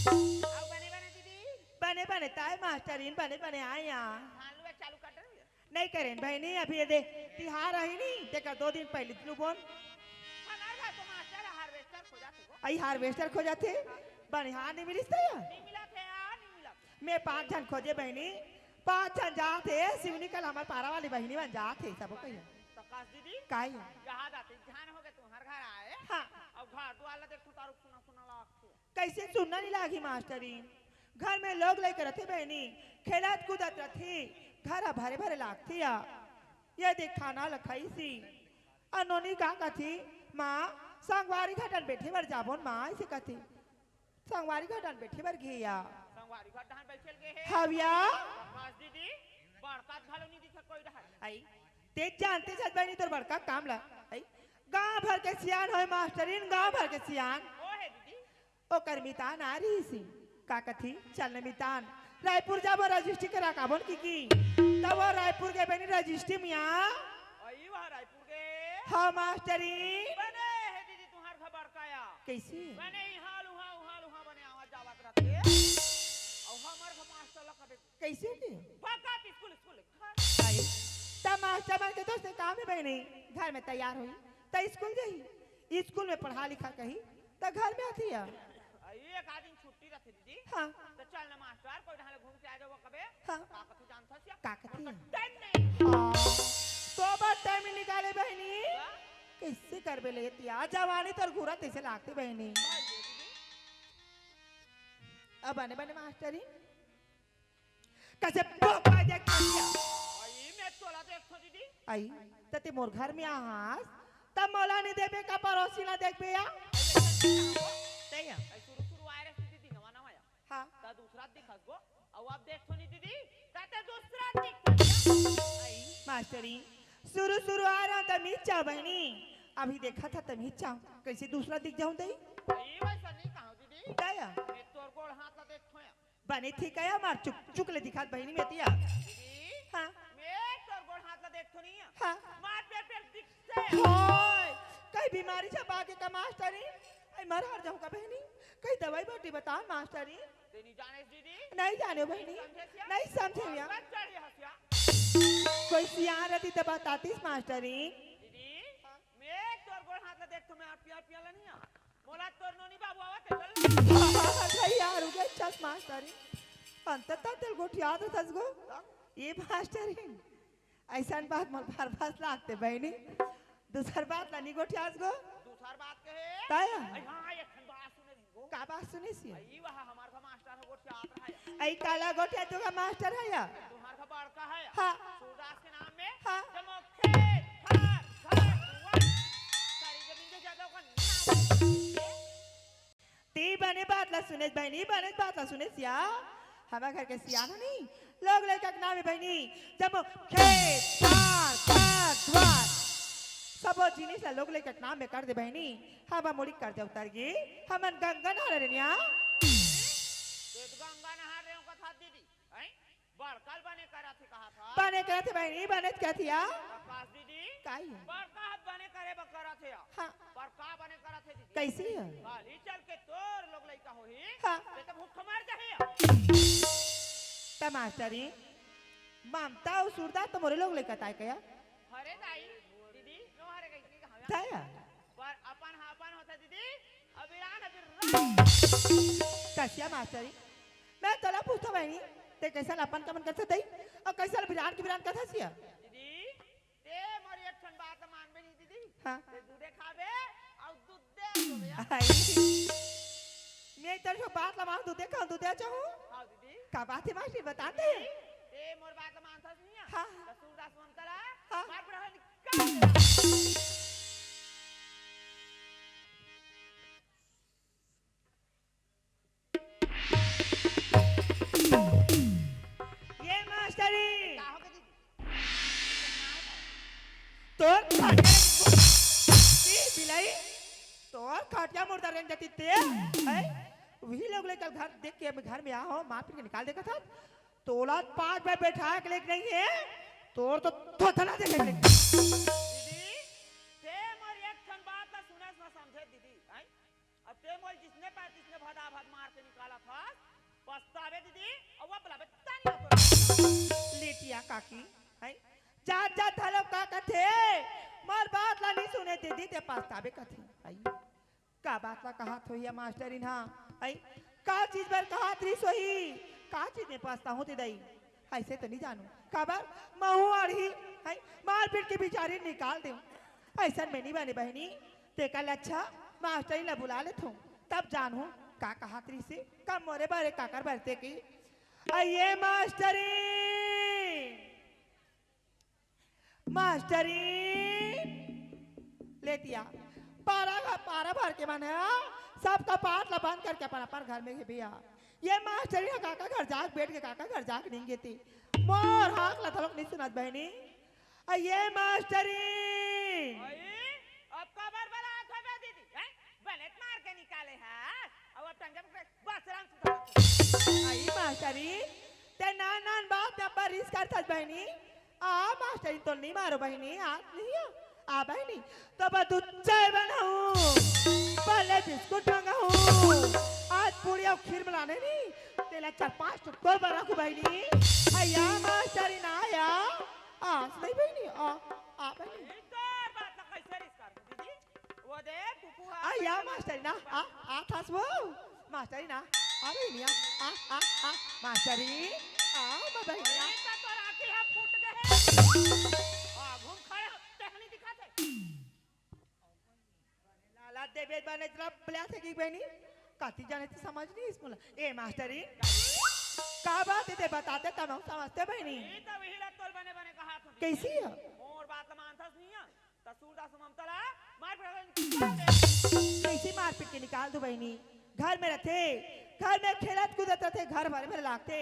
आओ बने बने दीदी। बने बने ताय मास्टरीन, बने बने आया। धान लुए चालू कर दे। नहीं करेन बहिनी, अभी ये दे तिहार आही नी, तेकर दो दिन पहले लुबोन। हमार घर तो मास्टर हार्वेस्टर खोजाथे वो। आई हार्वेस्टर खोजाथे, बनिहार नहीं मिलिस त या? नहीं मिला थे यार, नहीं मिला। मैं पांच झन खोजे बहिनी, पांच झन जाथे, सिवनी कल हमार पारा वाली बहिनी मन जाथे, सबो कहिया। प्रकाश दीदी, काई? जहाँ जाते ध्यान हो गए तुम्हारे घर आए। हाँ। अब घर द्वार ला देखो तारुक सुना सुना लागथे। कइसे सुनना नहीं लागी मास्टरी? घर में लोग लइका रथे बहिनी, खेलत कूदत रथे, घर ह भरे भरे लागथे या। ये देख खाना ल खाइसी। अनोनी का कथे, "माँ, संगवारी घटन बैठे बर जाबोन माँ," ऐसे कथे। संगवारी घटन बैठे बर गे या। संगवारी घर डहान बैठे ल गे हे। हव या। प्रकाश दीदी, बड़का घलो नहीं दिखे कोई डहान। आई, ते जानते छस बहिनी तोर बड़का काम ला। आई, गांव भर के सियान होय मास्टरीन, गांव भर के सियान। ओ हे दीदी, ओकर मितान आ रहिस हे। का कथे, "चल न मितान, रायपुर जाबो रजिस्ट्री करा काबोन की की।" तब वो रायपुर गे बहिनी रजिस्ट्री मिया। अई वह रायपुर गे। हाँ मास्टरी। बने हे दीदी तुहार घर बड़काया। कैसे? बने इहाँ लुहा, उहाँ लुहा बने आवत जावत रथे। अउ हमर घर मास्टर ला कबे कैसे के? भगत स्कूल, स्कूल, घर। आई। त चमन के दोस्त काम हे बहिनी, घर में तैयार होई त स्कूल जाही, स्कूल में पढ़ा लिखा कही त घर में आती है। अरे, एक आध दिन छुट्टी रथे दीदी। हाँ। त चल ना मास्टर, कोई ढाले घूम के आ जाओ कबे। हाँ। का कथी जानत हस या? का कथी? तो टाइम नहीं। हाँ। तो बस टाइम नहीं निकाले बहिनी। हाँ? कैसे करबे ले तिया? जवानी तोर घूरा तैसे लागते बहिनी। भाई ये दीदी। अब बने बने मास्टरी। कैसे पोका देख के दिया? आई, मैं तोला देखथो दीदी। आई, त ते मोर घर में आहास, त मोला नहीं देबे का पड़ोसी ला देखबे या? आई, ऐसा नहीं कहा हो। तैया। आई, शुरू शुरू आए रहे दीदी, नवा नवा आया। हाँ। त दूसरा दिखस गो, अउ अब देखथो नहीं दीदी, त ते दूसरा दिखस गो। आई, मास्टरी, शुरू शुरू आ रहा त मीच चाव बहिनी, अभी देखा था त मीच चाव, कैसे दूसरा दिख जाऊं तई? आई, वैसा नहीं कहा दीदी। तैया। मैं तोर गोड़ हाथ ला देखथो या। बने ठीक है, मार चुक, चुक ले दिखात बहिनी में तिया। दीदी, हाँ। मैं तोर गोड़ हाथ ला देखथो नहीं है। हाँ। मार पेर पेर दिखते। होय, कई बीमारी छपा के का मास्टरी? आई मर हर जाऊं का बहिनी? कई दवाई बूटी बता मास्टरी? ते नहीं जाने दीदी? नहीं जाने बहिनी। समझे सिया? नहीं समझे या। बस चढ़ ये हसिया। कोई सियान रहती त बतातीस मास्टरी। दीदी, हाँ। मैं तोर गोड़ हाथ ला देखथो, मैं आप पिया पिया ला नहीं आ। मोला तोर नोनी बाबू आवत हे, चल। अरे यार, उगे चस मास्टरी। अंत तक तेल गोठियात रहतस गो। ये मास्टरी। ऐसन बात मोर भरभस लागते बहिनी। दूसर बात ला नी गोठियास गो। दूसर बात कहे। ताया? अरे हाँ, एक ठन बात सुने रही गो। का बात सुने सी? अई वहा हमार का मास्टर ह गोठियात रहा है। अई काला गोठिया तो का मास्टर है या? तुम्हार का बड़का है या? हाँ। सूरदास के नाम में हाँ। जब वो खेत, खार, घर, दुआर, सारी जमीन के ज्यादा ओकर नाम। ते बने बात ला सुनेस बहिनी, बने बात ला सुनेस या। हमार घर के सियान हो नी, लोग लइका के नाम हे बहिनी, जब खेत, खार, घर, दुआर, सबो जिनिस ला लोग लइका के नाम में कर दे बहिनी, हमर मुड़ी के कर्जा उतर गे, हमन गंगा नहार रेनिया। ते तो गंगा नहार रेंव कथा दीदी, हैं? बड़का ल बने करत हे कहा था। बने करत हे बहिनी, बने करत हे या। आकाश दीदी, काई? बड़का हाथ बने करे बर करत हे या। हाँ। पर का बने करत हे दीदी? कैसे है? काली चल के तोर लोग लइका होही। हाँ। ते तो भूख मर जाही या। त मास्टरी, ममता अउ सूरदास तो मोरे लोग लइका ताय कया। अरे दाई, दीदी, नो हरे कहीं नहीं कहा। ताया? पर अपन हा अपन होता दीदी, अबिरान अबिरान। कसिया मास्टरी, मैं तोला पूछता बहिनी, ते कैसन अपन कमन करथे तई, अउ कैसन बिरान के बिरान करथे सिया? दीदी, ते मोर एक ठन बात मानबे नहीं दीदी। हाँ। ते दूधे खाबे, अउ दूधे पीबे। आई। मैं तेरे को बात ला मान दूधे खाऊं, दूधे चाहूं। हाँ दीदी। का बात हे मास्टरी, बता दे। दीदी, ते मोर बात ला मानथस नहीं है? हाँ। तो सूरदास मन करा, हाँ। मार पड़ा निकाल दे। ये मास्टरी। का हो गई दीदी? तोर खटिया, ए बिलाई, तोर खटिया मुर्दा रेंग जाती ते, हैं? वही लोग लेकर घर देख के मैं घर में आ हो, मार पीट के निकाल देगा था। तोला पांच बार बैठा के लेके नहीं है, तोर तो थोथना देखे के लेके। दीदी, ते मोर एक ठन बात ला सुनस ना समझे दीदी, हैं? अब ते मोल जिसने पाए तिसने भदाभद मार के निकालत हस। पछताबे दीदी, अउ अब लबे तानी होतो। लेटिया काकी, हैं? जात जात घलो का कथे? मोर बात ला नहीं सुने दीदी, ते पछताबे कथे। आई। का बात ला कहत होही मास्टरिन हा? आई। का चीज बर कहत रहिस होही? का चीज में पछताहूं ते दाई? ऐसे तो नहीं जानू। काबर? महू आड़ही, हैं? मार पीट के बिचारी निकाल देव। ऐसन में नहीं बने बहिनी। तेकर ले अच्छा मास्टरी ला बुला लेथों, तब जानहूं का कहत रहिसे, का मोरे बारे काकर बरते की। अये मास्टरी, मास्टरी, लेतिया, पारा, पारा भर के मन है, सब कपाट ला बंद करके अपन, अपन घर में हे भैया। ये मास्टरी हा काका घर जाके बैठ के काका घर जाके नहीं गेती। मोर हाक ला तलक नहीं सुनत बहिनी। अये मास्टरी। अई, अब काबर बलात हवे दीदी, हैं? बलेत मार के निकाले हस, अउ अब टंगे पकड़े बसराम सुधार। अई मास्टरी, ते नान नान बात में अब्बा रिस करथस बहिनी। आ मास्टरी तो नहीं मारो बहिनी, आज नहीं हो। आ बहिनी, तो बस दूध चाय बनाऊं, पहले बिस्कुट मंगाऊं, आज पूड़ी अउ खीर बनाने नहीं, तेला चार पांच टुकड़ बना को बहिनी। अया मास्टरी ना आया। आस नहीं बहिनी, आ, मास्टरी ना, आ, आ, थास वो। मास्टरी ना, आ बहिनिया, आ, आ, आ, मास्टरी, आ, मैं बहिनिया। ए, त तोर आँखी ह फूट गे हे। आ, घूम खड़े हो, तेहनी दिखा थे। लाला देवे बने जरा बलिया थे की बहिनी, काती जाने थे समझ नहीं इस मुला। ए, मास्टरी, का बात हे ते बताते तब हम समझते बहिनी। ए, त वही ला तोल बने बने कहा थो। कैसी है? मोर बात ला मानथस नहीं है। त सूरदास ममता ला मार पीट के निकाल दे। कैसे मार पीट के निकाल दूं बहिनी? घर में रथे, घर में खेलत कूदत रथे, घर भर में लागथे,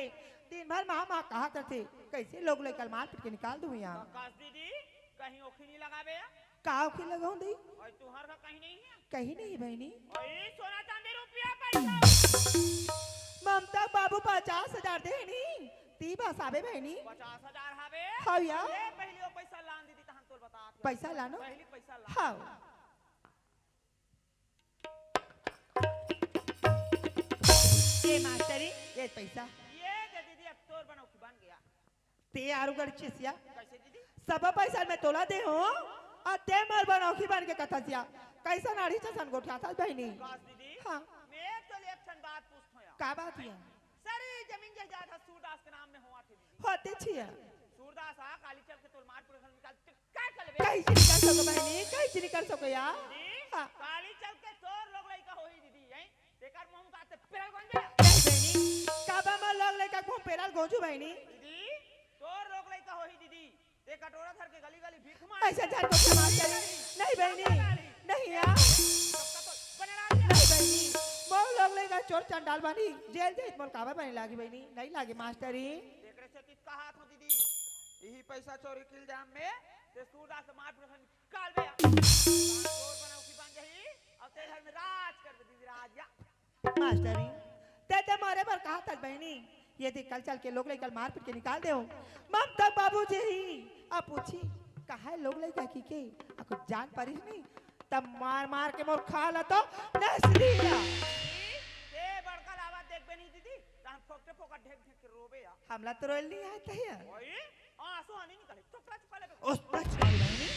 दिन भर माँ माँ कहत रथे, कैसे लोग लइका ल मार पीट के निकाल दूं यहाँ? प्रकाश दीदी, कहीं ओखी नहीं लगावे या? का ओखी लगाऊं दी? और तुहर का कहीं नहीं है? कहीं नहीं बहिनी। और ये सोना चांदी रुपया पैसा? ममता बाबू पचास हजार दे नी, ती बस आबे बहिनी। पचास हजार हावे? हाँ या। ले पहली वो पैसा लान दीदी, तहन तोल बता। पैसा लानो? पहली पैसा लान। हाँ। ये मास्टरी, ये पैसा। ये दे दीदी, अब तोर बनौखी बन गया। ते आरू गड़ चिसिया। कैसे दीदी? सब पैसा मैं तोला दे हूँ, और ते मोर बनौखी बन के कथा सिया। कैसा नाड़ी चसन गोठिया था बहिनी? काश दीदी, हाँ। मैं तो एक ठन बात पूछत हूँ यार। का बात है? सारी जमीन जायदाद ह सूरदास के नाम में होवत हे दीदी। होते छिया। सूरदास हा काली चल के तोर मार पूरे घर निकाल के का कर लेबे? कहीं से निकल सको बहिनी, कहीं से निकल सको यार। दीदी, हाँ। काली चल के तोर लोग लइका होही दीदी, हैं? तेकर मुंह का ते पेरल गोंजे। नहीं बहिनी, काबा मा लोग लइका को पेरल गोंजू बहिनी। दीदी, तोर लोग लइका होही दीदी। ते कटोरा धर के गली गली भीख मार। ऐसे झन को क्षमा करी। नहीं बहिनी, नहीं यार। सबका तो बने रहा। नहीं बहिनी, मोर लोग लइका चोर चंडाल बानी, जेल जाई त मोर काबर बने लागी बहिनी, नहीं लागे मास्टरी। तेकरे से कित कहा थो दीदी, यही पैसा चोरी के इल्जाम में ते सूरदास से मार पीट के निकाल बे। चोर बनौखी बन जाही, अब ते घर में राज कर दे दीदी, राज या। मास्टरी, ते ते मारे बर कहा था बहिनी, ये देख कल चल के लोग लइका ल मार पीट के निकाल देव। ममता बाबू जी ही, अब पूछी, कहा है लोग लइका की के, अब कुछ जान परिस नहीं, तब मार मार के मोर खा ला तो नस लिया। ते बड़का लावा देखबे नहीं दीदी, तहन फोकटे फोकट ढेक ढेक के रोबे या। हमला तो रोल नहीं आए तहिया। ओए, आंसू आनी निकले, चुपला चुपला लेबे। ओस तच मारी बहिनी।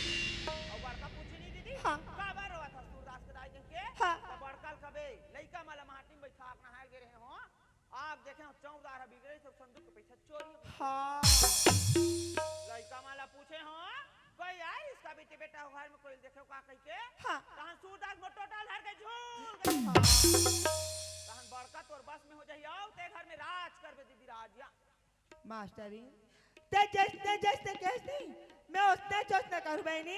और बड़का पूछी नहीं दीदी, हाँ। काबर रोवा था सूरदास के दाई देख के? हाँ। तो बड़का ल कबे, लइका माला माटी में बैठा के नहाए गे रहे हो, आप देखे हो चौकीदार ह बिगड़े, सब संदूक के पैसा चोरी हो गया। हाँ। लइका माला पूछे हो, कोई आए इसका बेटे बेटा हो घर में कोई देखे का कह के? हाँ। तहन सूरदास मोटो डाल धर के झूल गए। हाँ। तहन बड़का तोर बस में हो जाही, आओ ते घर में राज करबे दीदी, राज या। मास्टरी, ते जैसने जैसने कहस नहीं, मैं ओसने जैसने करूँ बहिनी।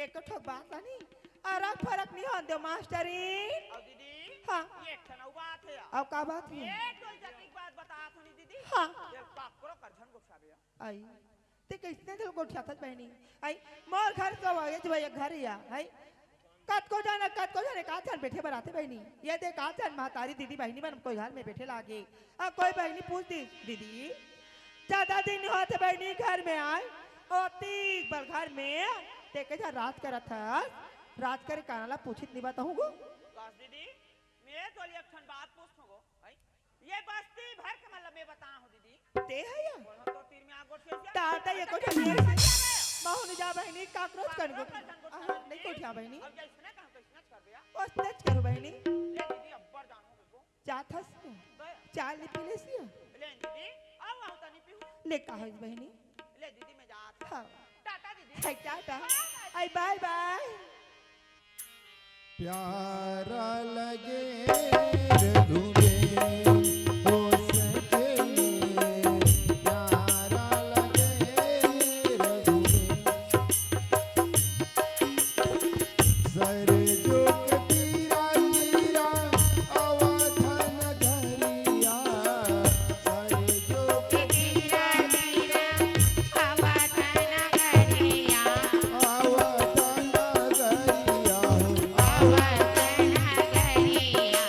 एक तो ठोक बात ला नहीं, अरक फरक नहीं होन दे मास्टरी। और दीदी, हाँ। एक ठन अउ बात है। और का बात है? ये तो जतिक बात बता सुनी दीदी। हाँ। ये काकरो कर झन गोठियाबे। आई, ते कैसने दिल गोठियाथस बहिनी? आई, मोर घर तो आगे जो भैया घर या, आई। कतको झन, कतको झन एकाध झन बैठे बर आथे बहिनी। ये दे एकाध झन महतारी दीदी बहिनी मन कोई घर में बैठे लागे। अब कोई बहिनी पूछ दी, "दीदी, ज्यादा दिन नहीं होते बहिनी घर में आए, अउ अतिक बड़ घर में ते के झन राज करत हस, राज करे काना ला पूछित नहीं बताहूँ गो।" काश दीदी, मैं तो एक ठन बात पूछत हूँ गो, भाई। ये बस्ती भर के मतलब मैं बता हूँ दीदी। ते है या? बोलो तो तीर में आग गोठिया से। ता, ता, ये गोठिया से। महू नहीं जा बहिनी, काकरोच कर गो। काकरोच कर गो। आहा, नहीं गोठिया बहिनी। अब जैसने कहा, तैसने कर दिया। ओसने च करो बहिनी। ले दीदी, अब्बर जानो को। चाह था सिया? गया। चाह ले पी ले सिया? ले दीदी, आओ, आओ, तनी पीहू। ले का होइस बहिनी? ले दीदी, मैं जात हूँ। हाँ। टाटा दीदी। हाय, टाटा। बाय, बाय। आई, बाय, बाय। प्यारा लगे रघुवीर हो सके, प्यारा लगे रघुवीर। सरजू के तीरा तीरा अवध नगरिया, सरजू के तीरा तीरा अवध नगरिया, अवध नगरिया हो। अवध नगरिया।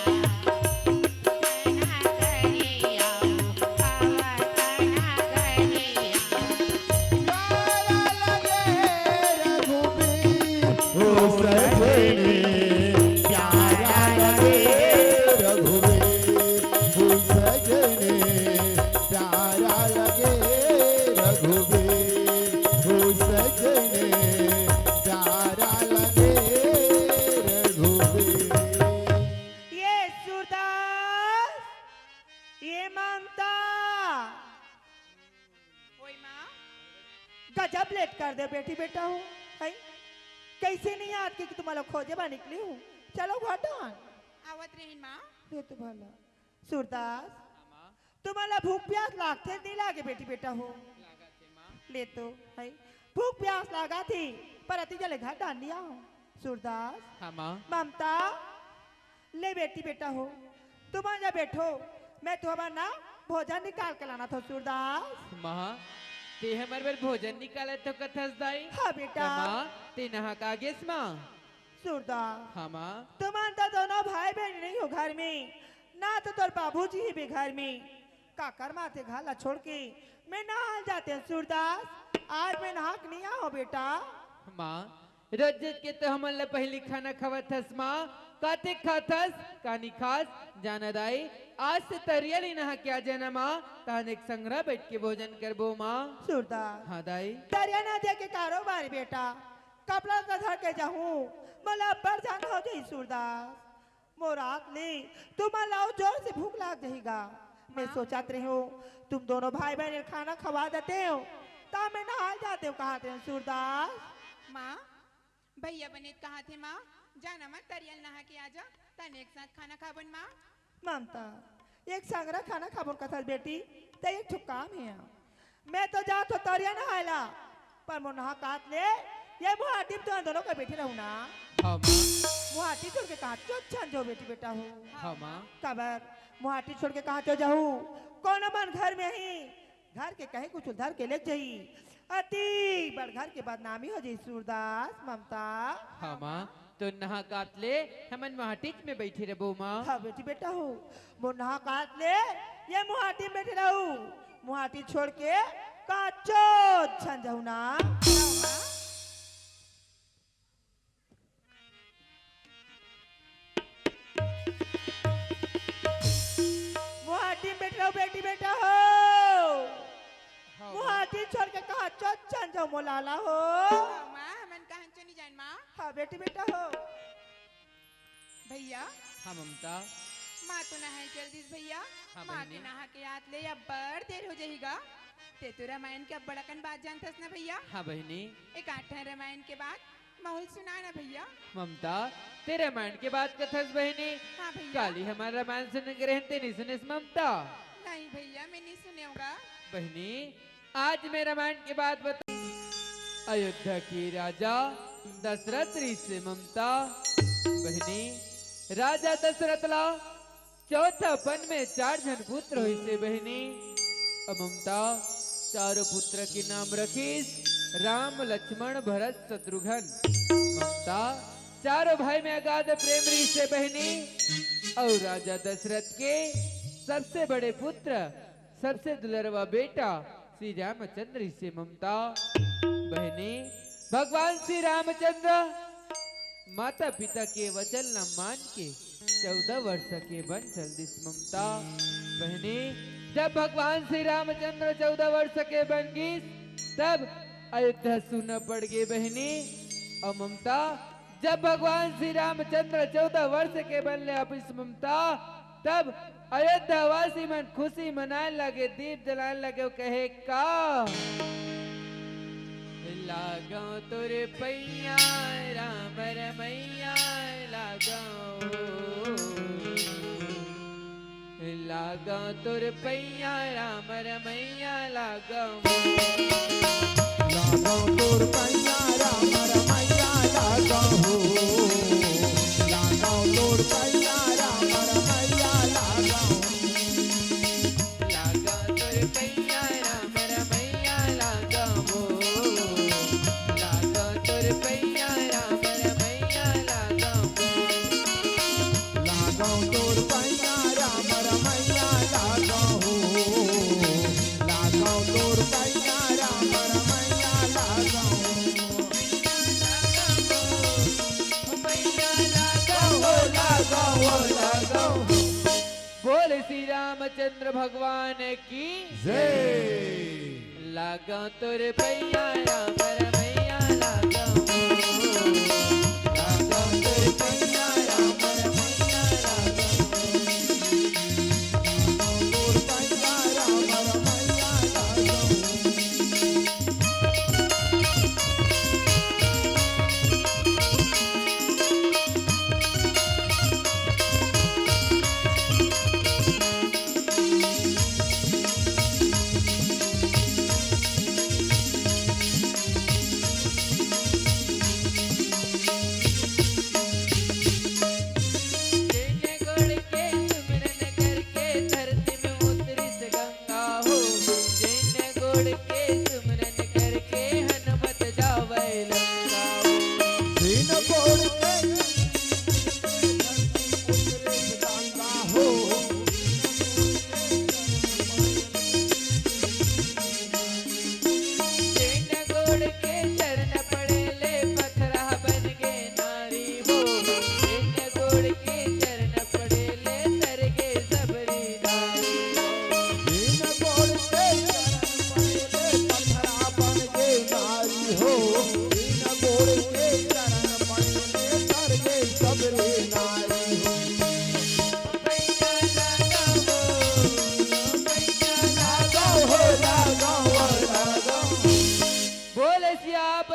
गजब लेट कर दे बेटी बेटा हो, हैं? कैसे नहीं याद की कि तुम्हारा खोजे बा निकली हूँ। चलो घर डान। आवत रहिन माँ। ये तो भला। सूरदास, हाँ माँ। तुम्हारा भूख प्यास लागथे नहीं लागे बेटी बेटा हो? लागत हे माँ। ले तो, हैं? भूख प्यास लागा थी, पर अति जले घर डान लिया हूँ। सूरदास। हाँ माँ। ममता, ले बेटी बेटा हो, तुम आ जा बैठो, मैं तुम्हारा ना भोजन निकाल के लाना था सूरदास। माँ, ते हमर बर भोजन निकालत हो कथस दाई? हाँ बेटा। त माँ, ते नहा का गेस माँ? सूरदास। हाँ माँ। तुमन तो दोनों भाई बहन नहीं हो घर में, ना तो तोर बाबूजी ही भी घर में, काकर माथे घर ला छोड़ के मैं नहा जाते हैं सूरदास, आज मैं नहा के नहीं आओ बेटा। माँ, रोज के तो हमन ला पहिली खाना खवाथस माँ, काते खाथस, कानी खास, जाना दाई, आज से तरिया ले नहा के आ जाना माँ, तान एक संगरा बैठ के भोजन करबो माँ। सूरदास। हाँ दाई। तरिया ना दे के कारोबार बेटा, कपड़ा तो धर के जाहूँ, मोला अब्बड़ झन हो जाई सूरदास। मोर आत ले तुमन ला अउ जोर से भूख लाग जहीगा। मैं माँ। सोचत रहे हूँ, तुम दोनों भाई बहन खाना खवा देते हो, ता मैं नहाल जाते हूँ, कहा थे सूरदास। माँ, भैया बने कहा थे माँ, जाना मत तरियल नहा के आ जा, तन एक साथ खाना खाबन माँ। ममता, एक संगरा खाना खाबन कथस बेटी, त एक ठो काम है। मैं तो जात हो तरिया नहाय ला, पर मोर नहा कात ले, ये मुहाटी में तुम दोनों का बैठे रहू ना। हाँ माँ। मुहाटी छोड़ के कहाँ चो छन जो बेटी बेटा हो। हाँ माँ। काबर, मुहाटी छोड़ के कहाँ चो जाहू, कोनो मन घर में ही, घर के कहीं कुछ उधर के ले जाई, अति बड़ घर के बदनामी हो जाई सूरदास, ममता। हाँ माँ। तो नहा कात ले हमन मुहाटीच में बैठे रहबो माँ। हाँ बेटी बेटा हो, मोर नहा कात ले ये मुहाटी में बैठे रहू, मुहाटी छोड़ के काचो छन जाहू ना। मुहाटी में बैठ रहू बेटी बेटा हो। हाँ माँ। मुहाटी छोड़ के कहाँ चो छन जाहू मोलाला हो। हाँ माँ, हमन कहाँ चो नहीं जान माँ। हाँ बेटी बेटा हो। भैया। हाँ ममता। माँ तो नहाए चल दिस भैया। हाँ माँ के बहिनी। नहा के आत ले अब्बड़ देर हो जाहीगा। ते तो रामायण के अब्बड़ अकन बात जानथस ना भैया। हाँ बहिनी। एक आठ ठन रामायण के बात माहौल सुना ना भैया। ममता, ते रामायण के बात कथस बहिनी। हाँ भैया। काली हमार रामायण सुने के रहन ते नहीं सुनेस ममता। नहीं भैया, मैं नहीं सुनेऊंगा। बहिनी, आज मैं रामायण के बात बता। अयोध्या के राजा दशरथ ऋषि से ममता। बहिनी, राजा दशरथ ला चौथा पन में चार झन पुत्र होइसे बहिनी। अउ ममता, चारों पुत्र के नाम रखिस राम, लक्ष्मण, भरत, शत्रुघ्न। ममता, चारों भाई में अगाध प्रेम रहिसे बहिनी। अउ राजा दशरथ के सबसे बड़े पुत्र, सबसे दुलरवा बेटा श्री रामचंद्र से ममता। बहिनी, भगवान श्री रामचंद्र माता पिता के वचन ल मान के चौदह वर्ष के बन चल दिस ममता। बहिनी, जब भगवान श्री रामचंद्र चौदह वर्ष के बन गिस, तब अयोध्या सुन पड़ गे बहिनी। अउ ममता, जब भगवान श्री रामचंद्र चौदह वर्ष के बन ले आपिस ममता, तब अयोध्या वासी मन खुशी मनाए लगे, दीप जलाए लगे, कहे का? लागो तोर पैया राम रमैया, लागो, लागो तोर पैया राम रमैया, लागो। लागो तोर पैया राम रमैया, लागो। लागो तोर पैया राम रमैया, लागो। लागो तोर पैया राम रमैया, लागो। लागो तोर पैया राम रमैया, लागो। लागो तोर पैया राम रमैया, लागो। लागो तोर पैया राम रमैया, लागो। पैया लागो, लागो, लागो। बोल श्री रामचंद्र भगवान की जय। लागो तोर पैया राम रमैया, लागो। लागो तोर पैया राम रमैया, लागो। लागो तोर पैया राम रमैया, लागो।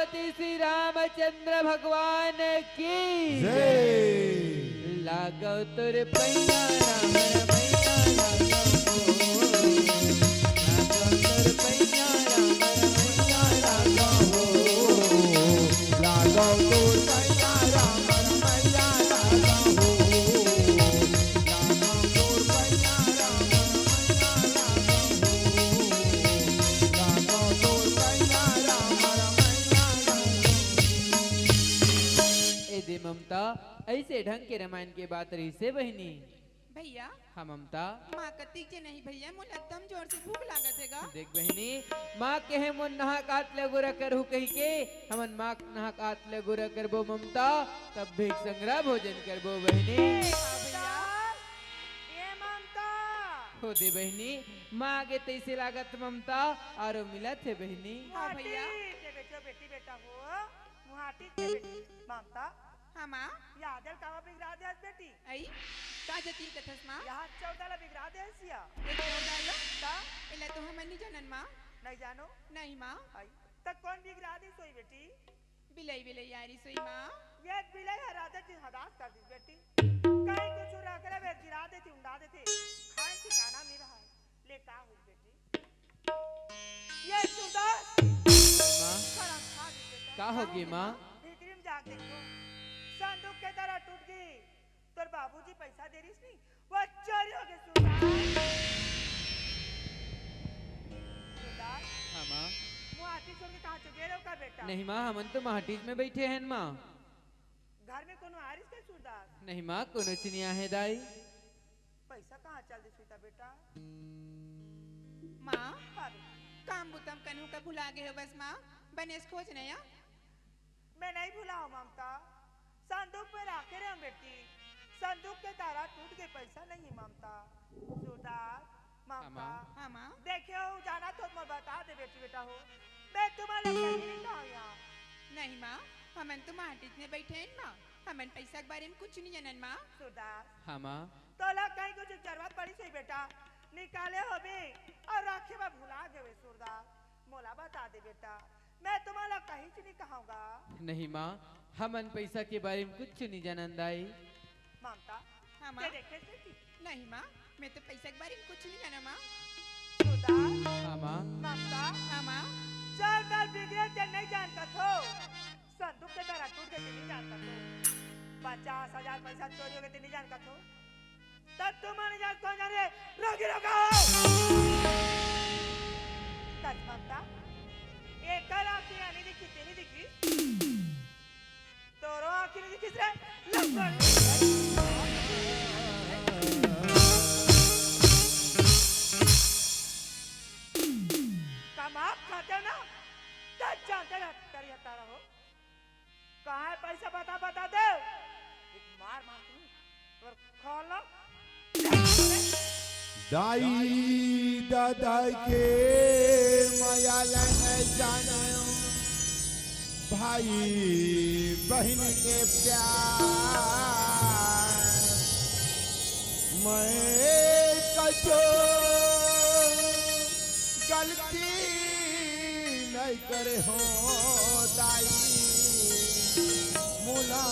छत्रपति श्री रामचंद्र भगवान की जय। लागो तोर पैया राम रमैया लागो हो। लागो तोर पैया राम रमैया लागो हो। लागो तोर पैया राम रमैया लागो हो। लागो तोर पैया राम रमैया लागो हो। लागो तोर पैया राम रमैया लागो हो। ए दे ममता, ऐसे ढंग के रामायण के बात रहिसे बहिनी। भैया। हाँ ममता। माँ कतिक जे नहीं भैया, मोला एकदम जोर से भूख लागत हे गा। देख बहिनी, माँ कहे मोर नहाक आत ले गोरा करहू कहिके, हमन माँ नहाक आत ले गोरा करबो ममता, तब भीख संग्रह भोजन करबो बहिनी। ए भैया। ए ममता। हो दे बहिनी, माँ आगे तैसे लागत ममता, आरो मिलत हे बहिनी। हाँ भैया। माटी के बेटो बेटी बेटा हो, मुहाटी के बेटी ममता। हाँ माँ। या आदर कावा बिगड़ा दे हस बेटी। आई, का जतिन कथस माँ? यहाँ चौदह ला बिगड़ा दे हस या। ये चौदह ला? ता? एला तो हमन नहीं जानन माँ। नहीं जानो? नहीं माँ। आई, त कौन बिगड़ा दे सोई बेटी? बिलाई, बिलाई यारी सोई माँ। ये बिलाई हर आदत दिन हदास कर दिस बेटी। कहीं कुछ रख रहे बेर गिरा देती, उंडा देती। खाए ठिकाना नहीं रहा है। ले का हो बेटी? ये सुंदर माँ। खराब खा दी बेटा। का हो गे माँ? भीतरी में जाके देखो, संदूक के दरा टूट गई। तोर बाबूजी पैसा दे रिस नी, वो चोरी हो गए सुंदर। सुंदर। हाँ माँ। मुहाटी छोड़ के कहाँ चो गे रहो का बेटा? नहीं माँ, हमन तो माहटीज में बैठे हैं माँ। घर में कोनो आ रिस के सुंदर? नहीं माँ, कोनो चिनिया है दाई। पैसा कहाँ चल दे सुईता बेटा? माँ, हाँ बेटा। काम बुतम कनहू का भुला गए हो बस माँ, बनेस खोज नया। मैं नहीं भुला हूँ ममता, संदूक में राखे रहे हम बेटी, संदूक के तारा टूट गए, पैसा नहीं ममता। सुरदास, ममता, हाँ माँ। देखे हो जाना तो मोर बता दे बेटी बेटा हो, मैं तुम्हारे नहीं कहा यहाँ। नहीं माँ, हमन तो माटी में बैठे हैं माँ, हमन पैसा के बारे में कुछ नहीं जानन माँ। सुरदास, हाँ माँ। तोला कहीं कुछ जरूरत पड़ी सही बेटा, निकाले होबे और राखे में भुला गए सूरदास, मोला बता दे बेटा, मैं तुम्हारा कहीं से नहीं कहूँगा। नहीं माँ, हमन पैसा के बारे में कुछ नहीं जानन दाई। ममता, हाँ माँ। ते देखे से कि नहीं माँ, मैं तो पैसा के बारे में कुछ नहीं जाना माँ। सुरदास, हाँ माँ। ममता, हाँ माँ। चल दल बिगड़े ते नहीं जान का थो, संदूक के तारा टूट गए ते नहीं जान का थो, पचास हजार पैसा चोरी हो गए ते नहीं जान का थो। तब तुम माने जात कौन जाने, रोगी रोगा हो। तब ममता, एक आँखी नहीं दिखी, तेरी दिखी। तोरो आँखी नहीं दिखी रे, लंगड़। कमाक खाते ना, तब जानते ना, करिया तारा हो। कहाँ है पैसा बता, बता दे। एक मार मार तू। और खोलो। दाई ददा के मया ल न जानो, भाई बहिन के प्यार। मैं कछु गलती नहीं करे हो दाई, मोला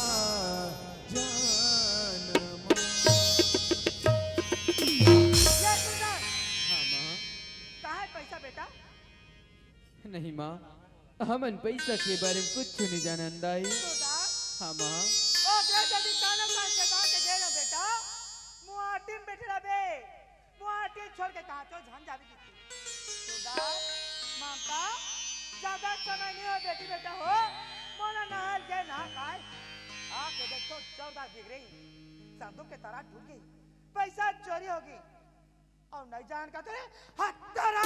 जान मा। ये सुंदर। हाँ, माँ। कहाँ है पैसा, बेटा? नहीं, माँ, हमन पैसा के बारे में कुछ नहीं जानन दाई। सुंदर। हाँ, माँ। ओकरे जल्दी कानो कान के कहा के दे दो, बेटा। मुआटी में बैठे रहे बे। मुआटी छोड़ के कहाँ चो झन जावे जीती। सुंदर, ममता, ज्यादा समय नहीं हो बेटी बेटा हो। मोला नहर के नहा खाए। आके देखो, चौदह बिगड़े। संदूक के तारा टूट गई, पैसा चोरी होगी। और नहीं जान का तेरे हत्यारा।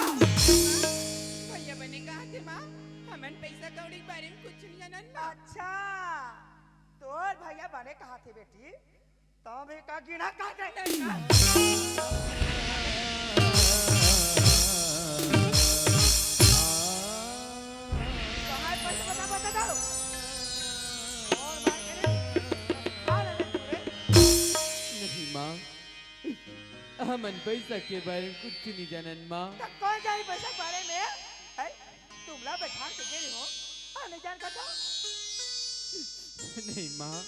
भैया बने कहा थे माँ, हमन पैसा कौड़ी के बारे में कुछ नहीं जानन माँ। अच्छा, तोर भैया बने कहा थे बेटी, तो भी का गिना का दे। नहीं माँ। कहाँ है पैसा बता, बता दो। और बात करे, खा ले तू रे। नहीं माँ, हमन पैसा के बारे में कुछ नहीं जानन माँ। तो कौन जानी पैसा के बारे में? है? तुमला बैठा के दे रहे हो? हाँ, नहीं जान का था? नहीं माँ,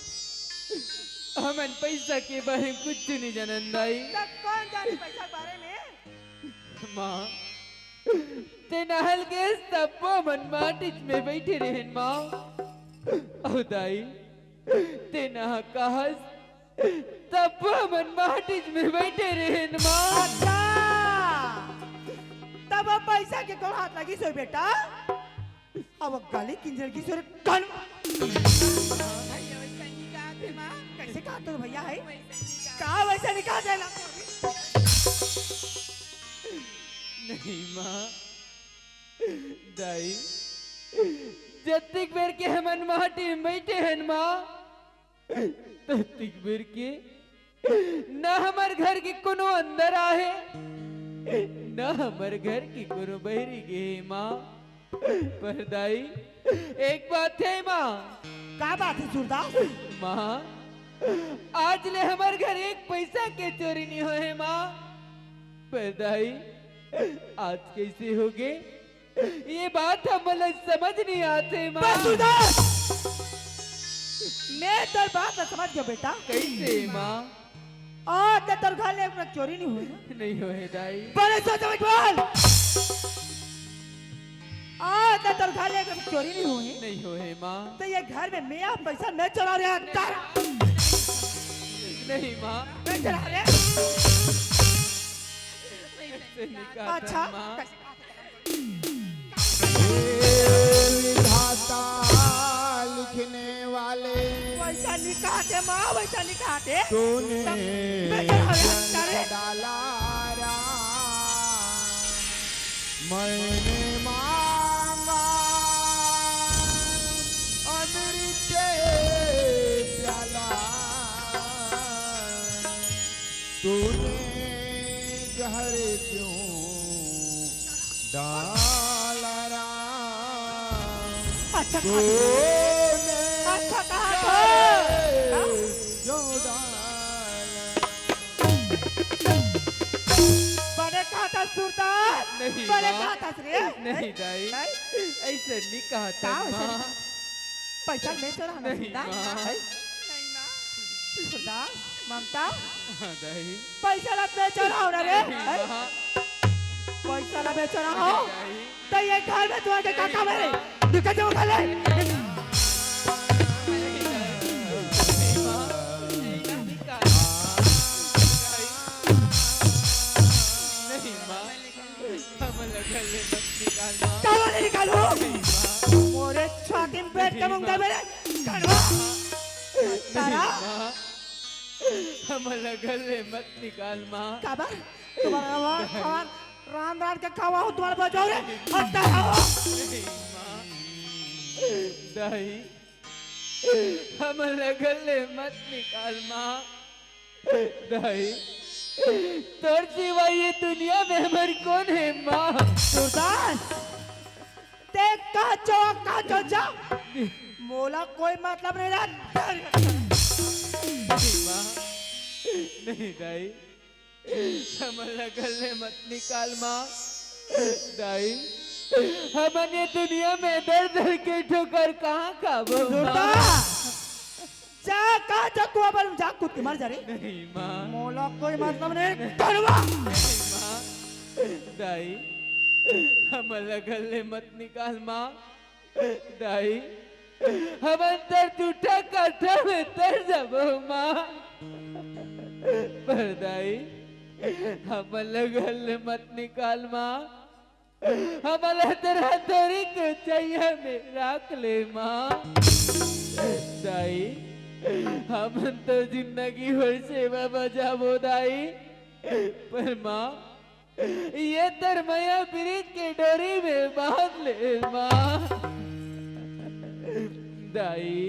हमन पैसा के बारे में कुछ नहीं जानन दाई। त कौन जाने पैसा के बारे में? माँ, ते नहल के तब्बो मन माटिच में बैठे रहेन माँ। अउ दाई, ते नहा कहस तब्बो मन माटिच में बैठे रहेन माँ। अच्छा, तब अब पैसा के कौन हाथ लगी सोई बेटा? अब गाली किंजल की सुर कन। भैया वैसा नहीं कहा थे माँ। कैसे कहा तो भैया है? वैसा नहीं कहा। कहा वैसा नहीं कहा जाए ना? नहीं माँ, दाई, जत्तिक बेर के हमन माटी में बैठे हन माँ, तत्तिक बेर के ना हमर घर के कोनो अंदर आहे, ना हमर घर के कोनो बहरी गे हे माँ। पर दाई, एक बात हे माँ। का बात हे सूरदास? माँ, आज ले हमर घर एक पैसा के चोरी नहीं होए हे माँ। पर दाई, आज कैसे होगे? ये बात हमला समझ नहीं आथे माँ। बस सूरदास, मैं तोर बात ला समझ गया बेटा। कैसे माँ? आज तक तोर घर ले एक चोरी नहीं होए ना? नहीं होए दाई। बड़े सोच समझ बोल। आज तक तोर घर ले एक चोरी नहीं होए। नहीं होए माँ। तो ये घर में मेरा पैसा मैं चोरा रहा था। नहीं माँ। मैं चोरा रहा। ऐसे नहीं कहा था, अच्छा। माँ। हे विधाता लिखने वाले। वैसा नहीं कहा थे माँ, वैसा नहीं कहा थे। तूने तब मैं क्या हो गया? जन्म अरे। डाला राम। मैंने मांगा अमृत प्याला। तूने जहर क्यों डाला राम? अच्छा कहा तूने। अच्छा कहा था। जहर क्यों डाला? बने कहा था सूरदास। नहीं बने माँ। कहा था रे। नहीं दाई। नहीं? ऐसे नहीं कहा था का वैसे माँ। नहीं? पैसा मैं चोरा ना नहीं सूरदास। माँ। हैं? नहीं माँ। सूरदास, ममता। हाँ दाई। पैसा ला मैं चोरा हो ना रे। नहीं हैं? माँ। पैसा ला मैं चोरा हो। नहीं दाई। तो ये घर में तुम्हारे का काम है रे? निकल जाओ घर ले। नहीं माँ, हमला घर ले मत निकाल माँ। काबर नहीं निकालूं? मोरे छाती में बैठ के मुंगा मेरे कड़वा। तारा। हमला घर ले मत निकाल माँ। काबर? तुम्हारा रांध रांध के खावा हो तुम्हारे बचाओ रे। हत्या हो। नहीं माँ। दाई, हमला घर ले मत निकाल माँ। दाई, तोर सिवा ये दुनिया में हमर कोन हे माँ? सूरदास, ते का चो, का चो जा। मोला कोई मतलब नहीं रहा। नहीं माँ, नहीं दाई। हमला घर ले मत निकाल माँ। दाई, हमन ये दुनिया में दर दर के ठोकर कहाँ खाबो माँ? जा, कहाँ जा, कुआं पर जा, कूद के मर जा रे। नहीं माँ। मोला कोई मतलब नहीं, नहीं। करवा। नहीं माँ। दाई, हमला घर ले मत निकाल माँ। दाई, हमन तर जूठा काठा में तर जाबो माँ। पर दाई, हमला घर ले मत निकाल माँ। हमला तर हथौरी के चैया में राख ले माँ। दाई, हमन तो जिंदगी भर सेवा बजाबो दाई। पर माँ, ये तर मया बिरिज के डोरी में बांध ले माँ। दाई,